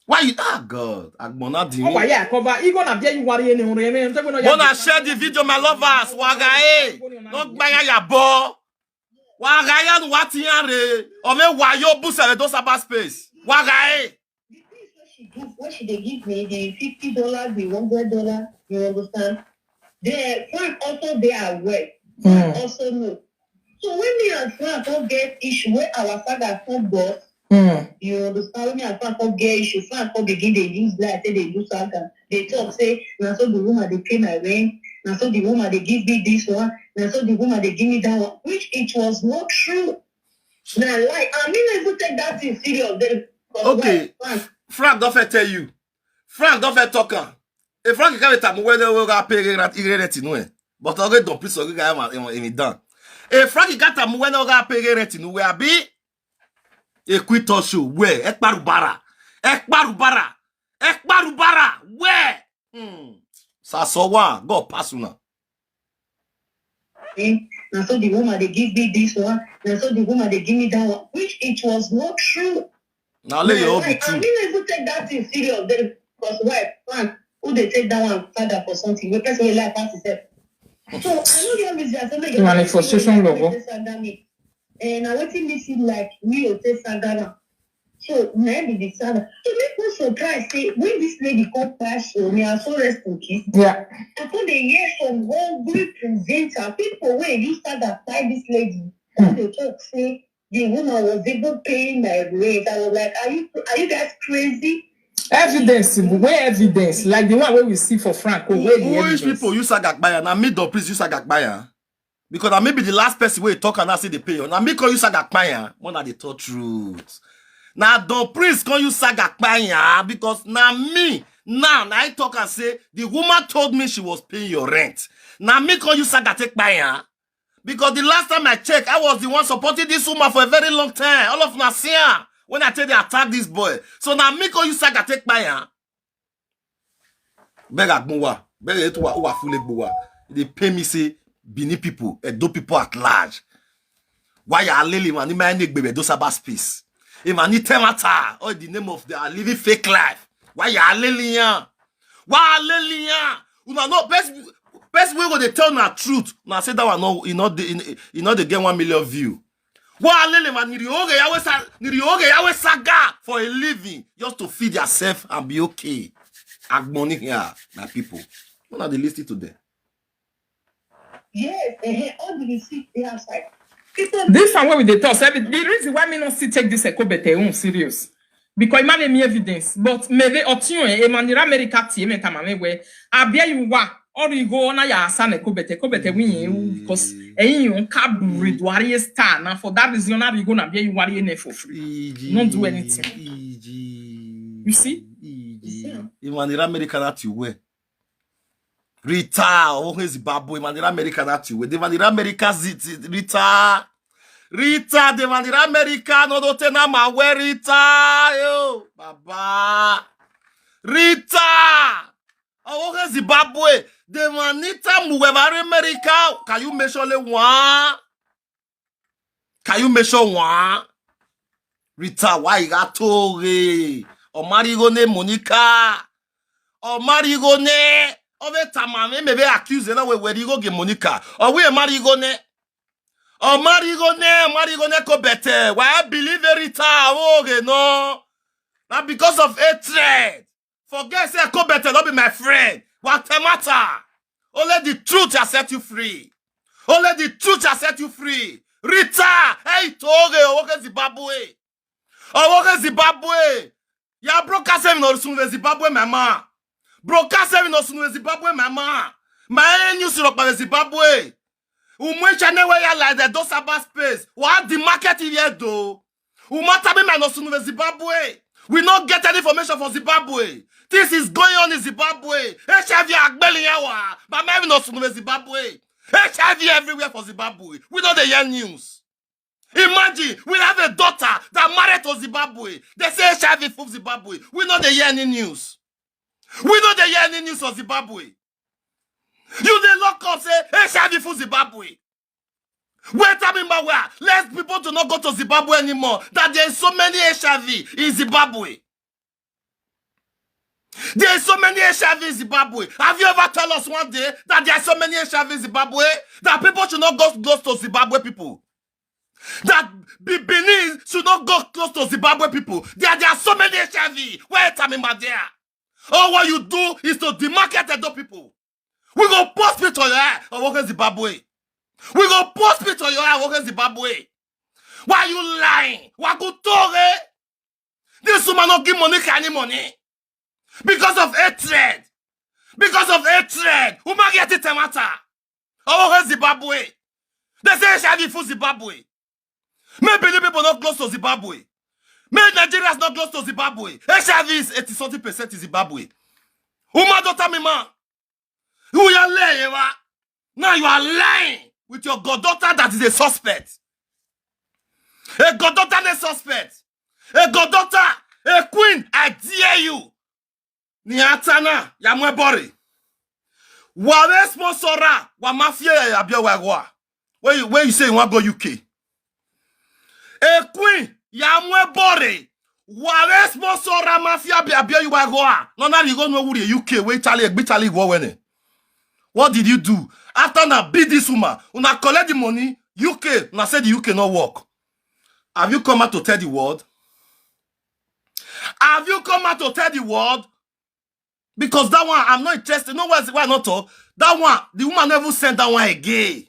Why you? Ah, God, agbona di. Oh, yeah, cover. You gonna be you worry any hurry any. Wanna share the video, my lovers? Wagae, no gbanya ya bo. Wagae ya nu wati ya re. Ome wayo bu se Edo Sabbath space. Wagae. The things wey she do, wey she dey give me, the fifty dollars, the hundred dollars, you understand? The Frank also dey aware. Frank also know. So when me and Frank come get issue, wey our father come boss, you understand? When me and Frank come get issue, Frank come begin dey use lie, say dey do saga. Dey talk say, "Na so the woman dey pay my rent, na so the woman dey give me this one, na so the woman dey give me that one," which it was not true. Na lie. And me no even take that thing serious. Then, 'cause Okay. why? Frank, Frank don first tell you. Frank don first talk am. If Frank can tell me when they go pay rent, he rent in way. But okay, don't please okay, guy, him done. If Frank can tell me when they go pay rent in way, abi. E quit us show. Where? Ekparubara. Ekparubara. Ekparubara. Where? Hmm. Sasowa, God pass una. Eh, na so the woman dey give me this one, na so the woman dey give me that one, which it was not true. Now let your own be Like, true. I didn't even take that thing serious. Then, because why? Frank, who dey take that one father for something? Wey person wey lie pass himself. So I no get reason. I say make Manifestation make logo. They saga me. Eh, na wetin me see like me o take saga am. So na im be the saga. So make no surprise say when this lady come crash show, may her soul rest in peace. Yeah. I come dey hear some hungry presenter, people wey use saga kpai this lady. Come dey talk say the woman was even paying my rent. I was like, are you are you guys crazy? Evidence, where evidence? Like the one wey we see for Frank, oh, Who, where the who is evidence? People use saga kpai am? Na me, Don Prince, use saga kpai am. Because na me be the last person wey talk and I say dey pay. Na me call you saga kpai am. When I dey talk truth. Na Don Prince call you saga kpai am because na me now na I talk and say the woman told me she was paying your rent. Na me call you saga take kpai am. Because the last time I check, I was the one supporting this woman for a very long time. All of una see am when I tell they attack this boy. So na me call you saga take kpai am. Beg agbon wa, beg eto wa, wa fule gbo wa. They pay me say Benin people, Edo people at large. Why you are lily man? My name be Edo Sabbath space. If I need temata, or the name of the living fake life. Why you are lily yan? Why are lily yan? Una no best best way go dey tell na truth. Una say that one no, e no dey e no dey get one million view. Wa lele ma niri oge yawe sa niri oge yawe saga for a living just to feed yourself and be okay. Agboni here, my people. Una dey listen to them. Yes, eh, all the receipt dey outside. People This one wey we dey talk, say the reason why me no still take this Ekobete own serious. Because e ma dey me evidence, but me dey otiun e ma nira America tie me tama me we abia you wa or you go na ya asa na Ekobete Ekobete win you because e you ka buri duari star na for that reason na you go na abia you worry ne for free. No do anything. You see? Imanira America that you wear. Rita, oh, Zimbabwe, Imanira America that you wear. Imanira America, Rita. Rita, Imanira America, no, don't tell my wear Rita. Yo, Baba. Rita. Oh, Zimbabwe. Imanita Muwevare America. Can you mention one? Can you mention one? Rita, why you got to? Omarigone Monica. Omarigone. Ove tamame maybe accuse na we werigo ge Monica. Or we Omarigone. Omarigone, Omarigone Kobete. Why I believe Rita? Oh, no. Not because of hatred. Forget say Kobete not be my friend. What a matter? Only the truth shall set you free. Only the truth shall set you free. Rita, hey, Toge, Owoke Zimbabwe. Owoke Zimbabwe. Ya broadcast even Osunwe Zimbabwe, mama. Broadcast even Osunwe Zimbabwe, mama. My news rock by Zimbabwe. Umwe channel where you like the Dosaba space. What the market here though? Umatabi man Osunwe Zimbabwe. We not get any information for Zimbabwe. This is going on in Zimbabwe. H I V agbeli yawa. But my even Osunwe Zimbabwe. H I V everywhere for Zimbabwe. We know the hear news. Imagine, we have a daughter that married to Zimbabwe. They say H I V from Zimbabwe. We know they hear any news. We know they hear any news of Zimbabwe. You they lock up, say H I V from Zimbabwe. Where time in where? Let people to not go to Zimbabwe anymore. That there is so many H I V in Zimbabwe. There is so many H I V in Zimbabwe. Have you ever tell us one day that there are so many H I V in Zimbabwe? That people should not go close to Zimbabwe people. That Be- Benin should not go close to Zimbabwe people. There, there are so many H I V. Where time in there? All what you do is to demarket the people. We go post picture your eye of Owoke Zimbabwe. We go post picture your eye of Owoke Zimbabwe. Why are you lying? Why go tore? This woman not give Monica any money because of hatred. Because of hatred. Woman get it matter. Owoke Zimbabwe. They say H I V full Zimbabwe. Maybe the people not close to Zimbabwe. Maybe Nigerians not close to Zimbabwe. H I V is eighty something percent in Zimbabwe. Woman don't tell me, man. Who you are lying, wa? Now you are lying with your goddaughter that is a suspect. A goddaughter is a suspect. A goddaughter, a queen, I dare you. Niatana, Yamwebori. Wale sponsora, wa mafia ya abia wa goa. Where you, where you say you want go U K? A queen, Yamwebori. Wale sponsora mafia abia abia you wa goa. No, now you go no worry U K. Wait, Charlie, big Charlie, go when. What did you do? After na beat this woman, una collect the money, U K, una say the U K not work. Have you come out to tell the world? Have you come out to tell the world? Because that one, I'm not interested. No, why, why not talk? That one, the woman never send that one again.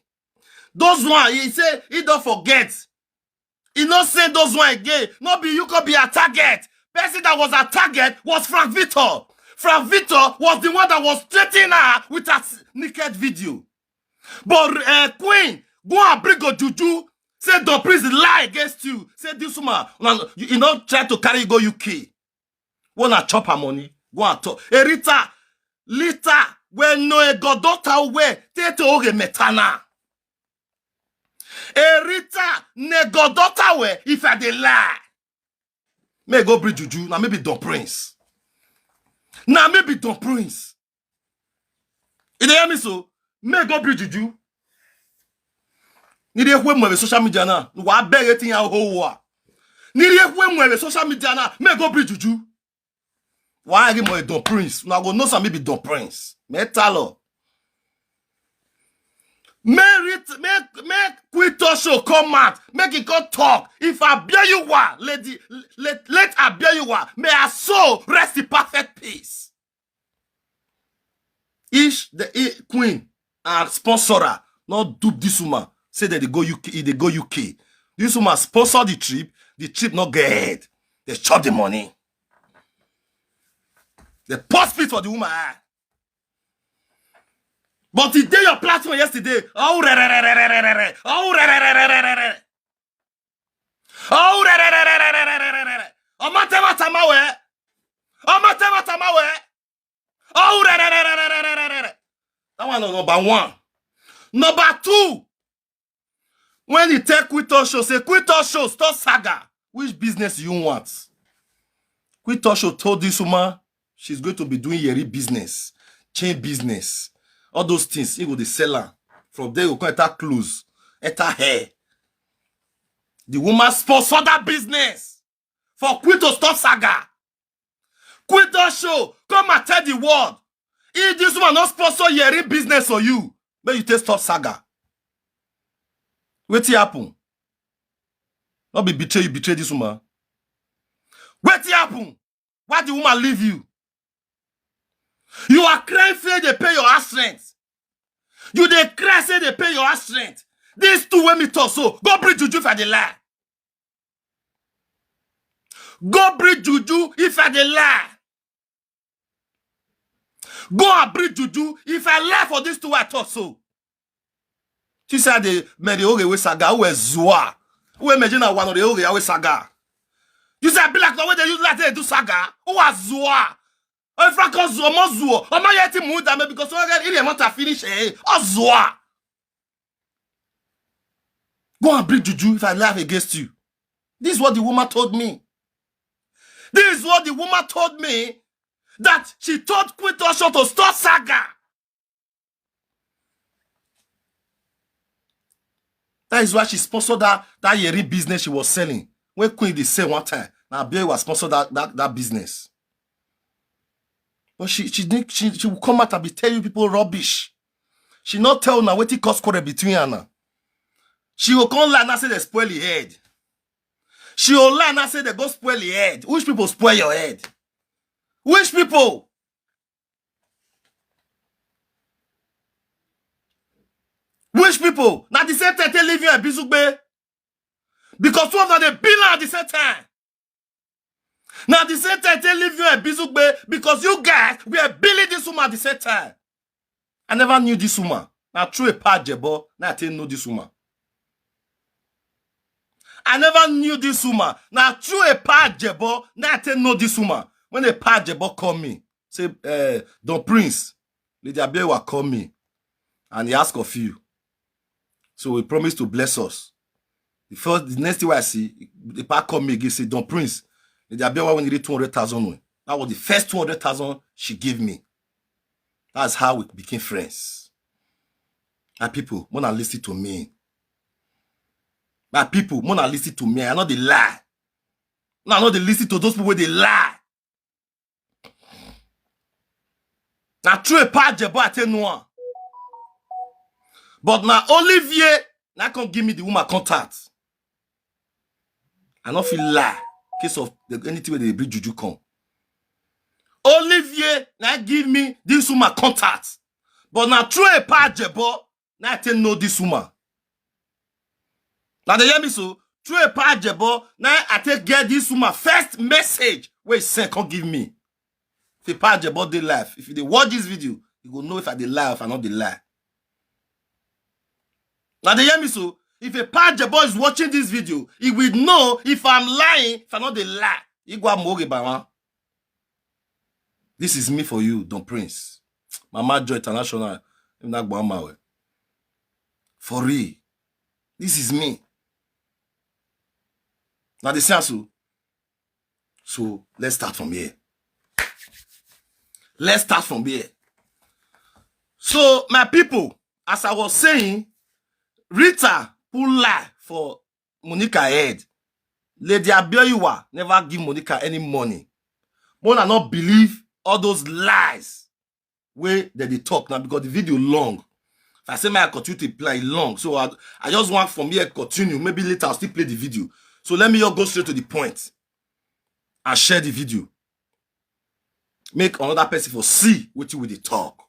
Those one, he say he don't forget. He not send those one again. Not be you could be a target. Person that was a target was Frank Victor. Frank Victor was the one that was threatening her with a s- naked video. But uh, Queen, go and bring a juju. Say the priest lie against you. Say this woman, una- you, you not try to carry go U K. Wanna chop her money? Go and talk. Erita, Lita, when no a goddaughter where tete oge metana. Erita, ne goddaughter where if I dey lie. May go bring juju, now maybe Don Prince. Now maybe Don Prince. You dey hear me so? May go bring juju. Ni dey hwe mo social media na. Wa beg etin ya ho wa. Ni dey hwe mo social media na. May go bring juju. Why are you more Don Prince? Now go know some maybe Don Prince. Metalo. Make it make make Quito show come out. Make it go talk. If I bear you one, lady, let let I bear you one. May I so rest in perfect peace. Ish the eh, queen and sponsorer not dupe this woman. Say that they go U K, they go U K. This woman sponsor the trip. The trip not get head. They chop the money. They post it for the woman. But he did your platform yesterday. Oh, re, re, re, re, re, re, re, re. Oh, re, re, re, re, re, re, re. Oh, re, re, re, re, re, re, re, re, re, re. Omatema tamawe. Omatema tamawe. Number one. Number two, when he tell Quito Show, say, "Quito Show, stop saga. Which business you want?" Quito Show told this woman she's going to be doing yeri business, chain business, all those things. He go dey sell am. From there, you go come enter clothes, enter hair. The woman sponsor that business for Quito stop saga. Quito Show, come and tell the world. If this woman no sponsor yeri business for you, make you take stop saga. Wetin happen? No be betray you betray this woman. Wetin happen? Why the woman leave you? You are crying say they pay your house rent. You dey cry say they pay your house rent. These two wey me talk so, go bring juju if I dey lie. Go bring juju if I dey lie. Go and bring juju if I lie for these two wey I talk so. You say they made the oge with saga, who is zua? Who imagine I want the oge with saga? You say I be like the way they use like they do saga. Who are zua? Oh, if I call zua, more zua. Oh, my yeti muda me because I get in a month I finish eh. Oh, zua. Go and bring juju if I laugh against you. This is what the woman told me. This is what the woman told me, that she told Quito Show to stop saga. That is why she sponsored that, that yeri business she was selling. When Queen dey sell one time, now Abiola sponsor that, that, that business. But she she didn't she, she will come out and be tell you people rubbish. She not tell now what it cost quarrel between her now. She will come lie now say they spoil your head. She will lie now say they go spoil your head. Which people spoil your head? Which people? Which people? Now the same time they leave you at Bizugbe. Because two of them they bill at the same time. Now the same time they leave you at Bizugbe because you guys were billing this woman at the same time. I never knew this woman. Now through a part Jebo, now I take know this woman. I never knew this woman. Now through a part Jebo, now I take know this woman. When a part Jebo call me, say, uh, Don Prince, Lady Abiola call me and he ask of you. So he promised to bless us. The first, the next thing I see, the part call me again, say, Don Prince, Lady Abiola when he read two hundred thousand. That was the first two hundred thousand she gave me. That's how we became friends. My people, wanna listen to me. My people, wanna listen to me. I know they lie. Now I know they listen to those people where they lie. Now true a part Jebo I tell no one. But now Olivier, now come give me the woman contact. I not feel lie. Case of the, anything where they bring juju come. Olivier now give me this woman contact. But now true a part Jebo, now I take know this woman. Now they hear me so. True a part Jebo, now I take get this woman first message where he send come give me. If a part Jebo dey life, if they watch this video, you go know if I dey lie or if I not dey lie. Now they hear me so. If a part Jebo is watching this video, he will know if I'm lying, if I not dey lie. He go amoge by one. This is me for you, Don Prince. Mama Joy International. Him na gba ma we. For real. This is me. Now the sense so. So let's start from here. Let's start from here. So my people, as I was saying, Rita put lie for Monica head. Lady Abiola never give Monica any money. Mona not believe all those lies where that they talk now because the video long. If I say my continue to play long, so I, I just want from here continue. Maybe later I'll still play the video. So let me just go straight to the point and share the video. Make another person for see what you will talk.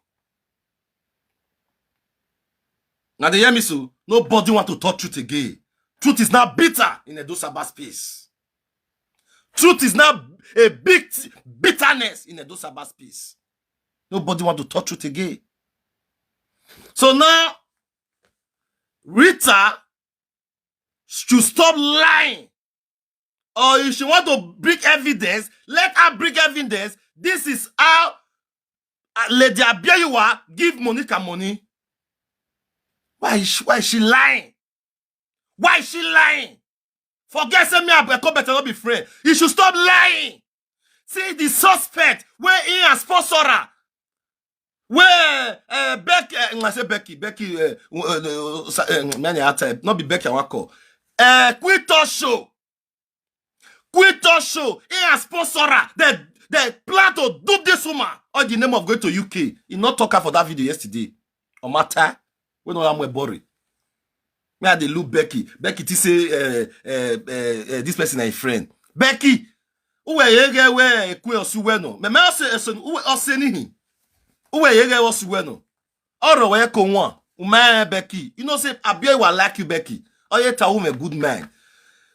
Now they hear me so nobody want to talk truth again. Truth is now bitter in Edo Sabbath space. Truth is now a big bitterness in Edo Sabbath space. Nobody want to talk truth again. So now Rita should stop lying. Or if she want to bring evidence, let her bring evidence. This is how uh, Lady Abioyiwa give Monica money. Why is she, why is she lying? Why is she lying? Forget say me and Eko Better no be friend. You should stop lying. See the suspect wey he and sponsor her. Wey uh, Becky, uh, I say Becky, Becky, uh, uh, uh, uh, many a time, not be Becky I wan call. Uh, Quito show. Quito show. He and sponsor her. They, they plan to do this woman all the name of going to U K. He not talk her for that video yesterday. On matter. We know I'm boring. Me I dey look Becky. Becky ti say uh, uh, uh, uh, this person na a friend. Becky, uwe yege we ekwe osuweno. Me me ose ose uwe ose nihi. Uwe yege osuweno. Oro we ko won. Ume Becky. You know say Abioyiwa like you, Becky. Oye ta ume good man.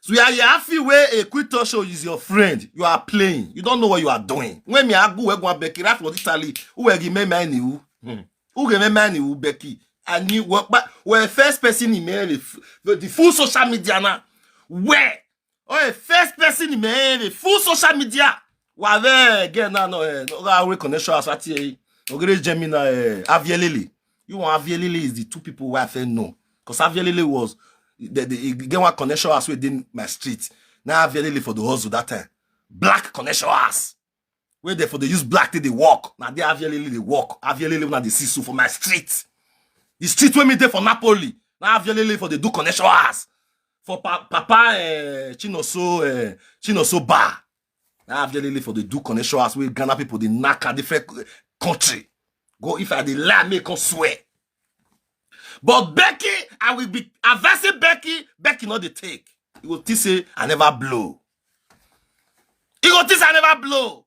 So you are you happy where a quick talk show is your friend. You are playing. You don't know what you are doing. When me agu we go Becky right for Italy, uwe gi me man you. Hmm. Who can man you Becky? And you what but we're first person in me the, f- the, the full social media now. Where? Oh, a first person in me the full social media. Wa ve again now no eh no ga we connection as ati eh. Ogere Gemini eh Avielele. You want Avielele is the two people where I feel no. Because Avielele was the, the, he get one connection as within my street. Now Avielele for the hustle that time. Black connection as. Where they for they use black till they walk. Now they Avielele they walk. Avielele now they see so for my street. The street where me there for Napoli. Now Avielele for they do connection as. For pa- Papa eh, Chinoso eh, Chinoso Bar. Now Avielele for they do connection as where Ghana people they knack a different eh, country. Go if I dey lie, make come swear. But Becky, I will be advising Becky. Becky not the take. You go think say I never blow. You go think say I never blow.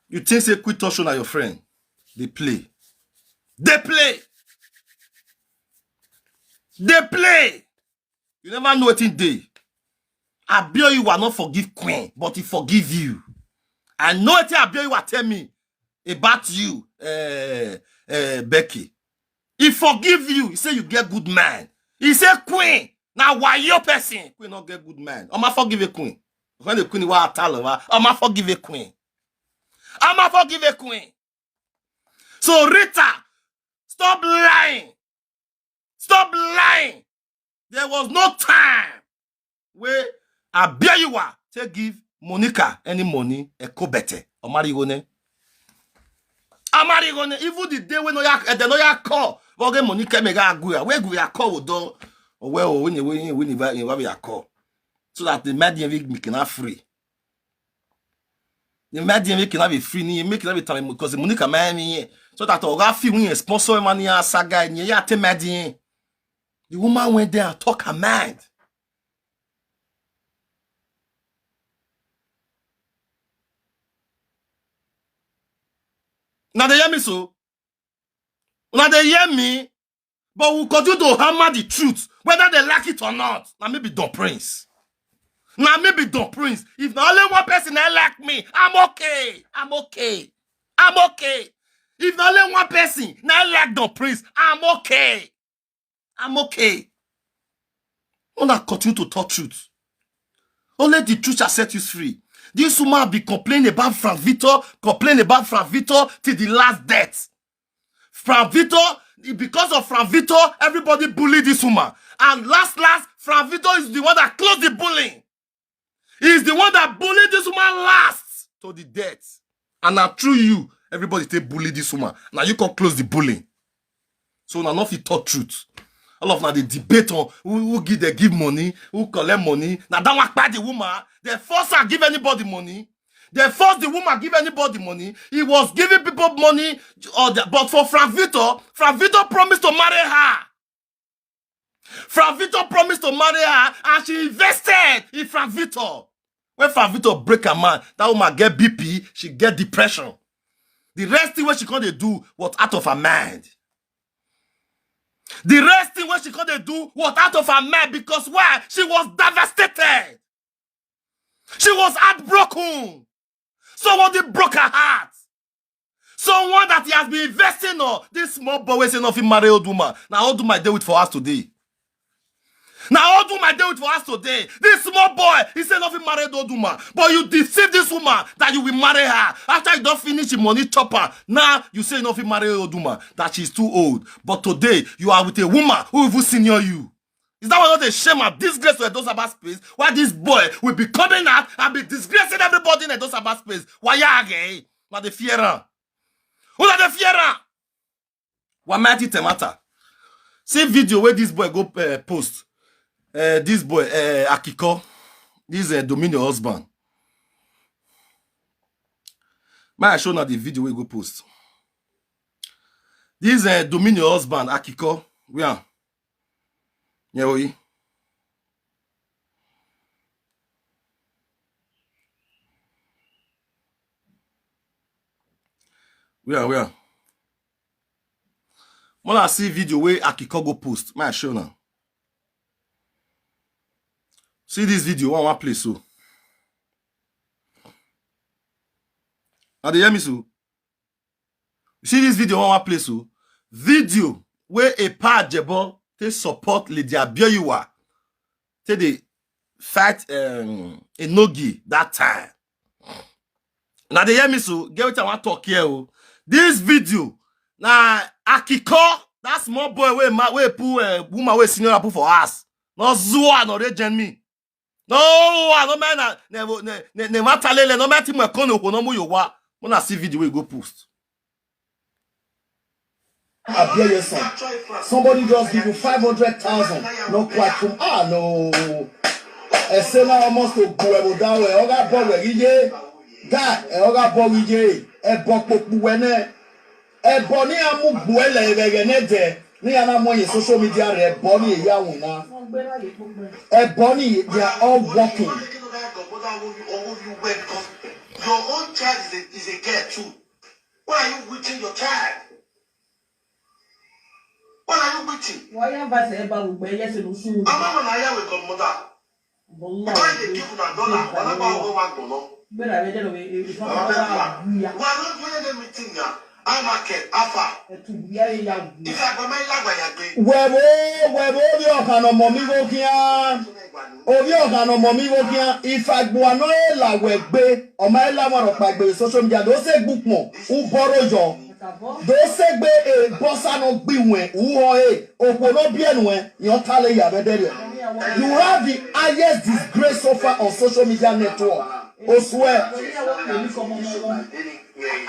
You think say quit talk show na your friend? They play. They play. They play. You never know wetin dey. Abioyiwa not forgive Queen, but he forgive you. I know wetin Abioyiwa tell me about you, uh, uh, Becky. He forgive you. He say you get good man. He say Queen na wayo person. Queen not get good man. I'ma forgive a Queen. When the Queen wa tell her, I'ma forgive a Queen. I'ma forgive a Queen. So Rita, stop lying. Stop lying. There was no time where Abioyiwa take give Monica any money. Eko Better. Omarigone. Omarigone. Even the day when no ya, eh, the no ya call. Oge Monica mega aguya. Where go ya call do? Oh well, when you when you when you when you ya call, so that the media will make na free. The media make na be free. Ni make na be time because Monica man ni. So that Oga fi win sponsor money as a guy ni ya te media. The woman went there and talk her mind. Now they hear me so. Now they hear me. But we continue to hammer the truth, whether they like it or not. Now maybe Don Prince. Now maybe Don Prince. If not only one person I like me, I'm okay. I'm okay. I'm okay. If not only one person now like Don Prince, I'm okay. I'm okay. Una continue to talk truth. Only the truth shall set you free. This woman be complaining about Frank Victor, complain about Frank Victor till the last death. Frank Victor, because of Frank Victor, everybody bully this woman. And last, last, Frank Victor is the one that closed the bullying. He is the one that bullied this woman last to the death. And now through you, everybody take bully this woman. Now you can close the bullying. So now not fit talk truth. All of now they debate on who, who give they give money, who collect money. Now that one kpai the woman. They force her give anybody money. They force the woman give anybody money. He was giving people money. Or the, but for Frank Victor, Frank Victor promised to marry her. Frank Victor promised to marry her and she invested in Frank Victor. When Frank Victor break her man, that woman get B P, she get depression. The rest thing what she can't do was out of her mind. The rest thing what she can't do was out of her mind because why? She was devastated. She was heartbroken. Someone did broke her heart. Someone that he has been investing on. This small boy wey say nothing marry old woman. Now old woman dey with for us today. Na old woman dey with for house today. This small boy, he say no fit marry the old woman. But you deceive this woman that you will marry her. After you don finish the money chop her, now you say you no fit marry old woman, that she's too old. But today, you are with a woman who even senior you. Is that why not a shame and disgrace to Edo Sabbath space? Why this boy will be coming out and be disgracing everybody in Edo Sabbath space? Why ya again? Una dey fear am. Una dey fear am. Wamati Temata. See video where this boy go uh, post. Uh, this boy, uh, Akiko. This uh, Dominion husband. May I show now the video we go post. This uh, Dominion husband, Akiko. Where? Yeah, we. Where, where? When I see video where Akiko go post, my show now. See this video, one, one place so. Now they hear me so. You see this video, one, one place so. Video where a pa Jebo they support Lady Abioyiwa. Say they fight um, Enogi that time. Now they hear me so. Get what I want talk here. Oh. This video. Now Akiko, that small boy where ma where pull uh, woman where senior pull for us. No Zua, no Regen me. No, I no man ne ne ne ne matalele no man ti mo kono ko no mu yo wa. Mo na see video we go post. Abioye son. Somebody just give you five hundred thousand. No quite from ah no. Ese na almost to go e mo da we. Oga bo we iye. Guy, e oga bo iye. E bo popu we ne. E bo ni amu gbo ele ere ne de. Ni ana mo ye social media re bo ni ya won na. E bo ni they are all working. Your own child is a, is a girl too. Why are you witching your child? What are you witching? Why am I say about we yes no soon? I'm not gonna hear with godmother. Because they give una dollar, whatever we want to know. Gbera we dey no we if We are not doing any meeting now. Our market, Alpha. If I go my lag, I agree. Webo, webo, obi ọka no momi go kia. Obi ọka no momi go kia. If I go no e la we gbe, o ma e la mo ro pa gbe social media do se gbupon. U boro yo. Do se gbe e bossa no gbi wen. U ho e. Opo no bi enu e. Yo tale ya be dere. You have the highest disgrace so far on social media network. Osue.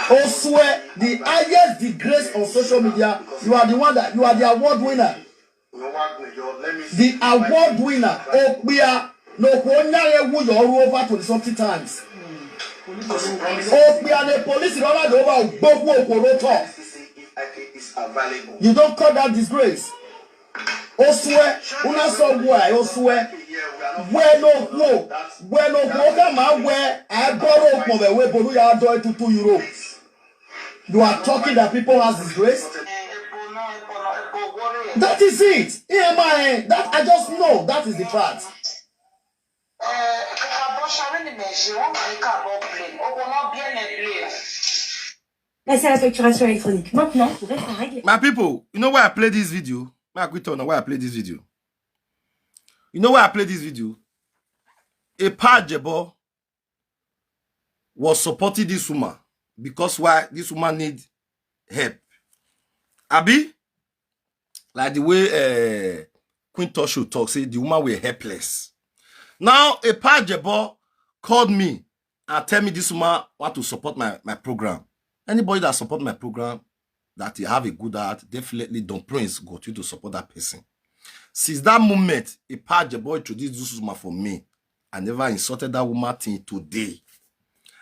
Osue, the highest disgrace on social media. You are the one that you are the award winner. The award winner. Okpia no ko nyare wu your over twenty something times. Okpia the police run the over gbogbo okoro talk. You don't call that disgrace. Osue, una so why Osue? Where no wo, where no wo come out where I borrow from the way boru ya do it to two euro. You are talking that people has disgrace. That is it. E M I, that I just know that is the fact. Abo share ni me je won ma ka bo blame. O ko no bi e me blame. Passez à la facturation électronique. Maintenant, pour être en règle. My people, you know why I play this video? My quick turn why I play this video. You know why I play this video? A pa Jebo was supporting this woman because why this woman need help. Abi, like the way uh, Queen Tosho talk, say the woman were helpless. Now, a pa Jebo called me and tell me this woman want to support my, my program. Anybody that support my program, that you have a good heart, definitely Don Prince got you to support that person. Since that moment, a pa Jebo introduced this woman for me. I never insulted that woman till today.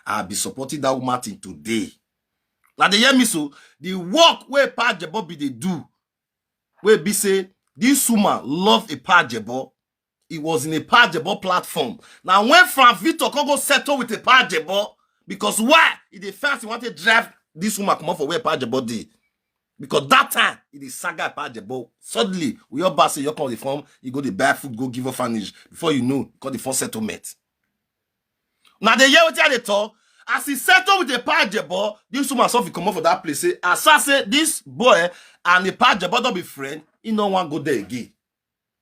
I be supporting that woman till today. Now they hear me so the work where pa Jebo be they do. Where be say this woman love a pa Jebo. It was in a pa Jebo platform. Now when Frank Victor can go settle with a pa Jebo because why? If the fans want to drive this woman come up for where pa Jebo dey. Because that time it is saga pa Jebo. Suddenly we all pass your call the form, you go the buy food, go give orphanage. Before you know, call the phone settlement. Now the year wetin they talk. As he settle with the pa Jebo, this woman suffer come up for that place. Say, as I say, this boy and the pa Jebo don't be friend. He no one go there again.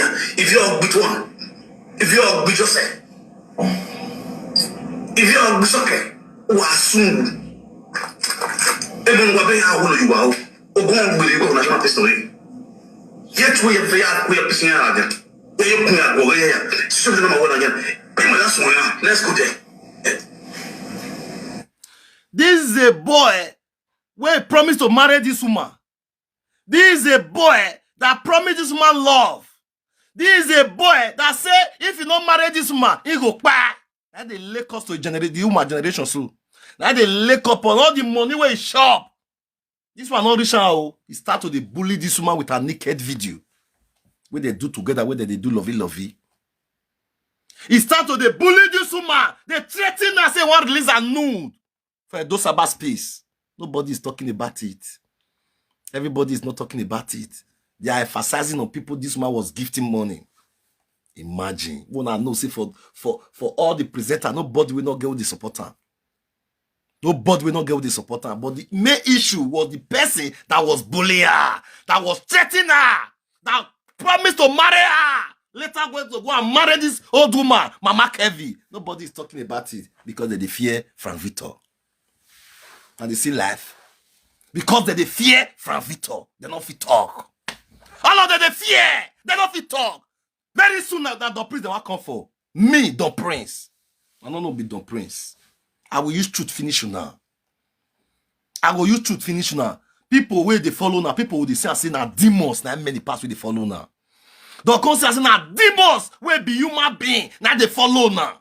media. If you all beat one, if you all beat yourself, if you all beat okay, who are soon? Even what they are, who you are, or go on with you, national history. Yet we have, we are, we are pissing out again. We are, we are, we are, so the number one again. Pay my last one, yeah. Let's go there. This is a boy wey promise to marry this woman. This is a boy that promised this woman love. This is a boy that say if you no marry this woman, he go kpai. That dey lake us to generate the woman generation so. That dey lake up on all the money wey he chop. This one no reach am o. He start to dey bully this woman with her naked video wey they do together, wey they dey do lovey lovey. He start to dey bully this woman. They threaten her, say wan release her nude for Edo Saba space. Nobody is talking about it. Everybody is not talking about it. They are emphasizing on people this woman was gifting money. Imagine. When I know say for for for all the presenter, nobody will not get the support am. Nobody will not get the support am. But the main issue was the person that was bullying her, that was threatening her, that promised to marry her. later went to go and marry this old woman, Mama Kevi. Nobody is talking about it because they dey fear Frank Victor. And they see life. Because they dey fear Frank Victor. They no fit talk. All of them dey fear. They no fit talk. Very soon now, that Don Prince they wan come for. Me, Don Prince. I no know be Don Prince. I will use truth finish you now. I go use truth finish you now. People wey dey follow now, people wey dey say, I say na demons, na many pass wey dey follow now. Don come say, I say na demons wey be human being, na dey follow now.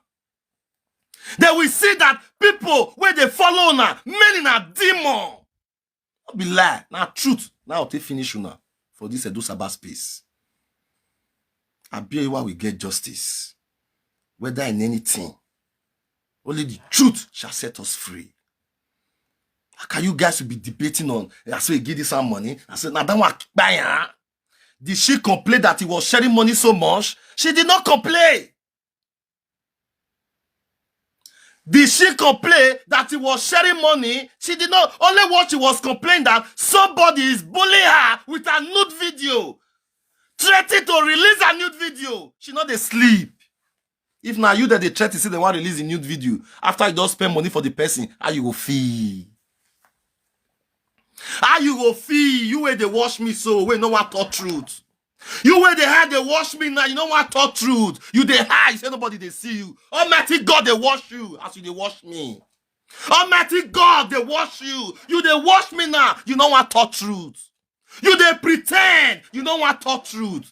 They will see that people wey dey follow now, many na demon. No be lie, na truth. Now I'll take finish you now for this Edo Sabbath space. Abiola will get justice, whether in anything. Only the truth shall set us free. How can you guys be debating on, I say, give this some money? I said, now that one, buy am. Did she complain that he was sharing money so much? She did not complain. Did she complain that he was sharing money? She did not. Only what she was complaining that somebody is bullying her with a nude video, threatening to release a nude video. She not dey sleep. If now you that they threaten, say they want to release a nude video after you don't spend money for the person, how you go feel? How you go feel? You where they watch me so, where no one talk truth. You where they had they watch me now, you know what talk truth. You they hide, say nobody they see you. Almighty God, they watch you as you they watch me. Almighty God, they watch you. You they watch me now, you know what talk truth. You they pretend, you know what talk truth.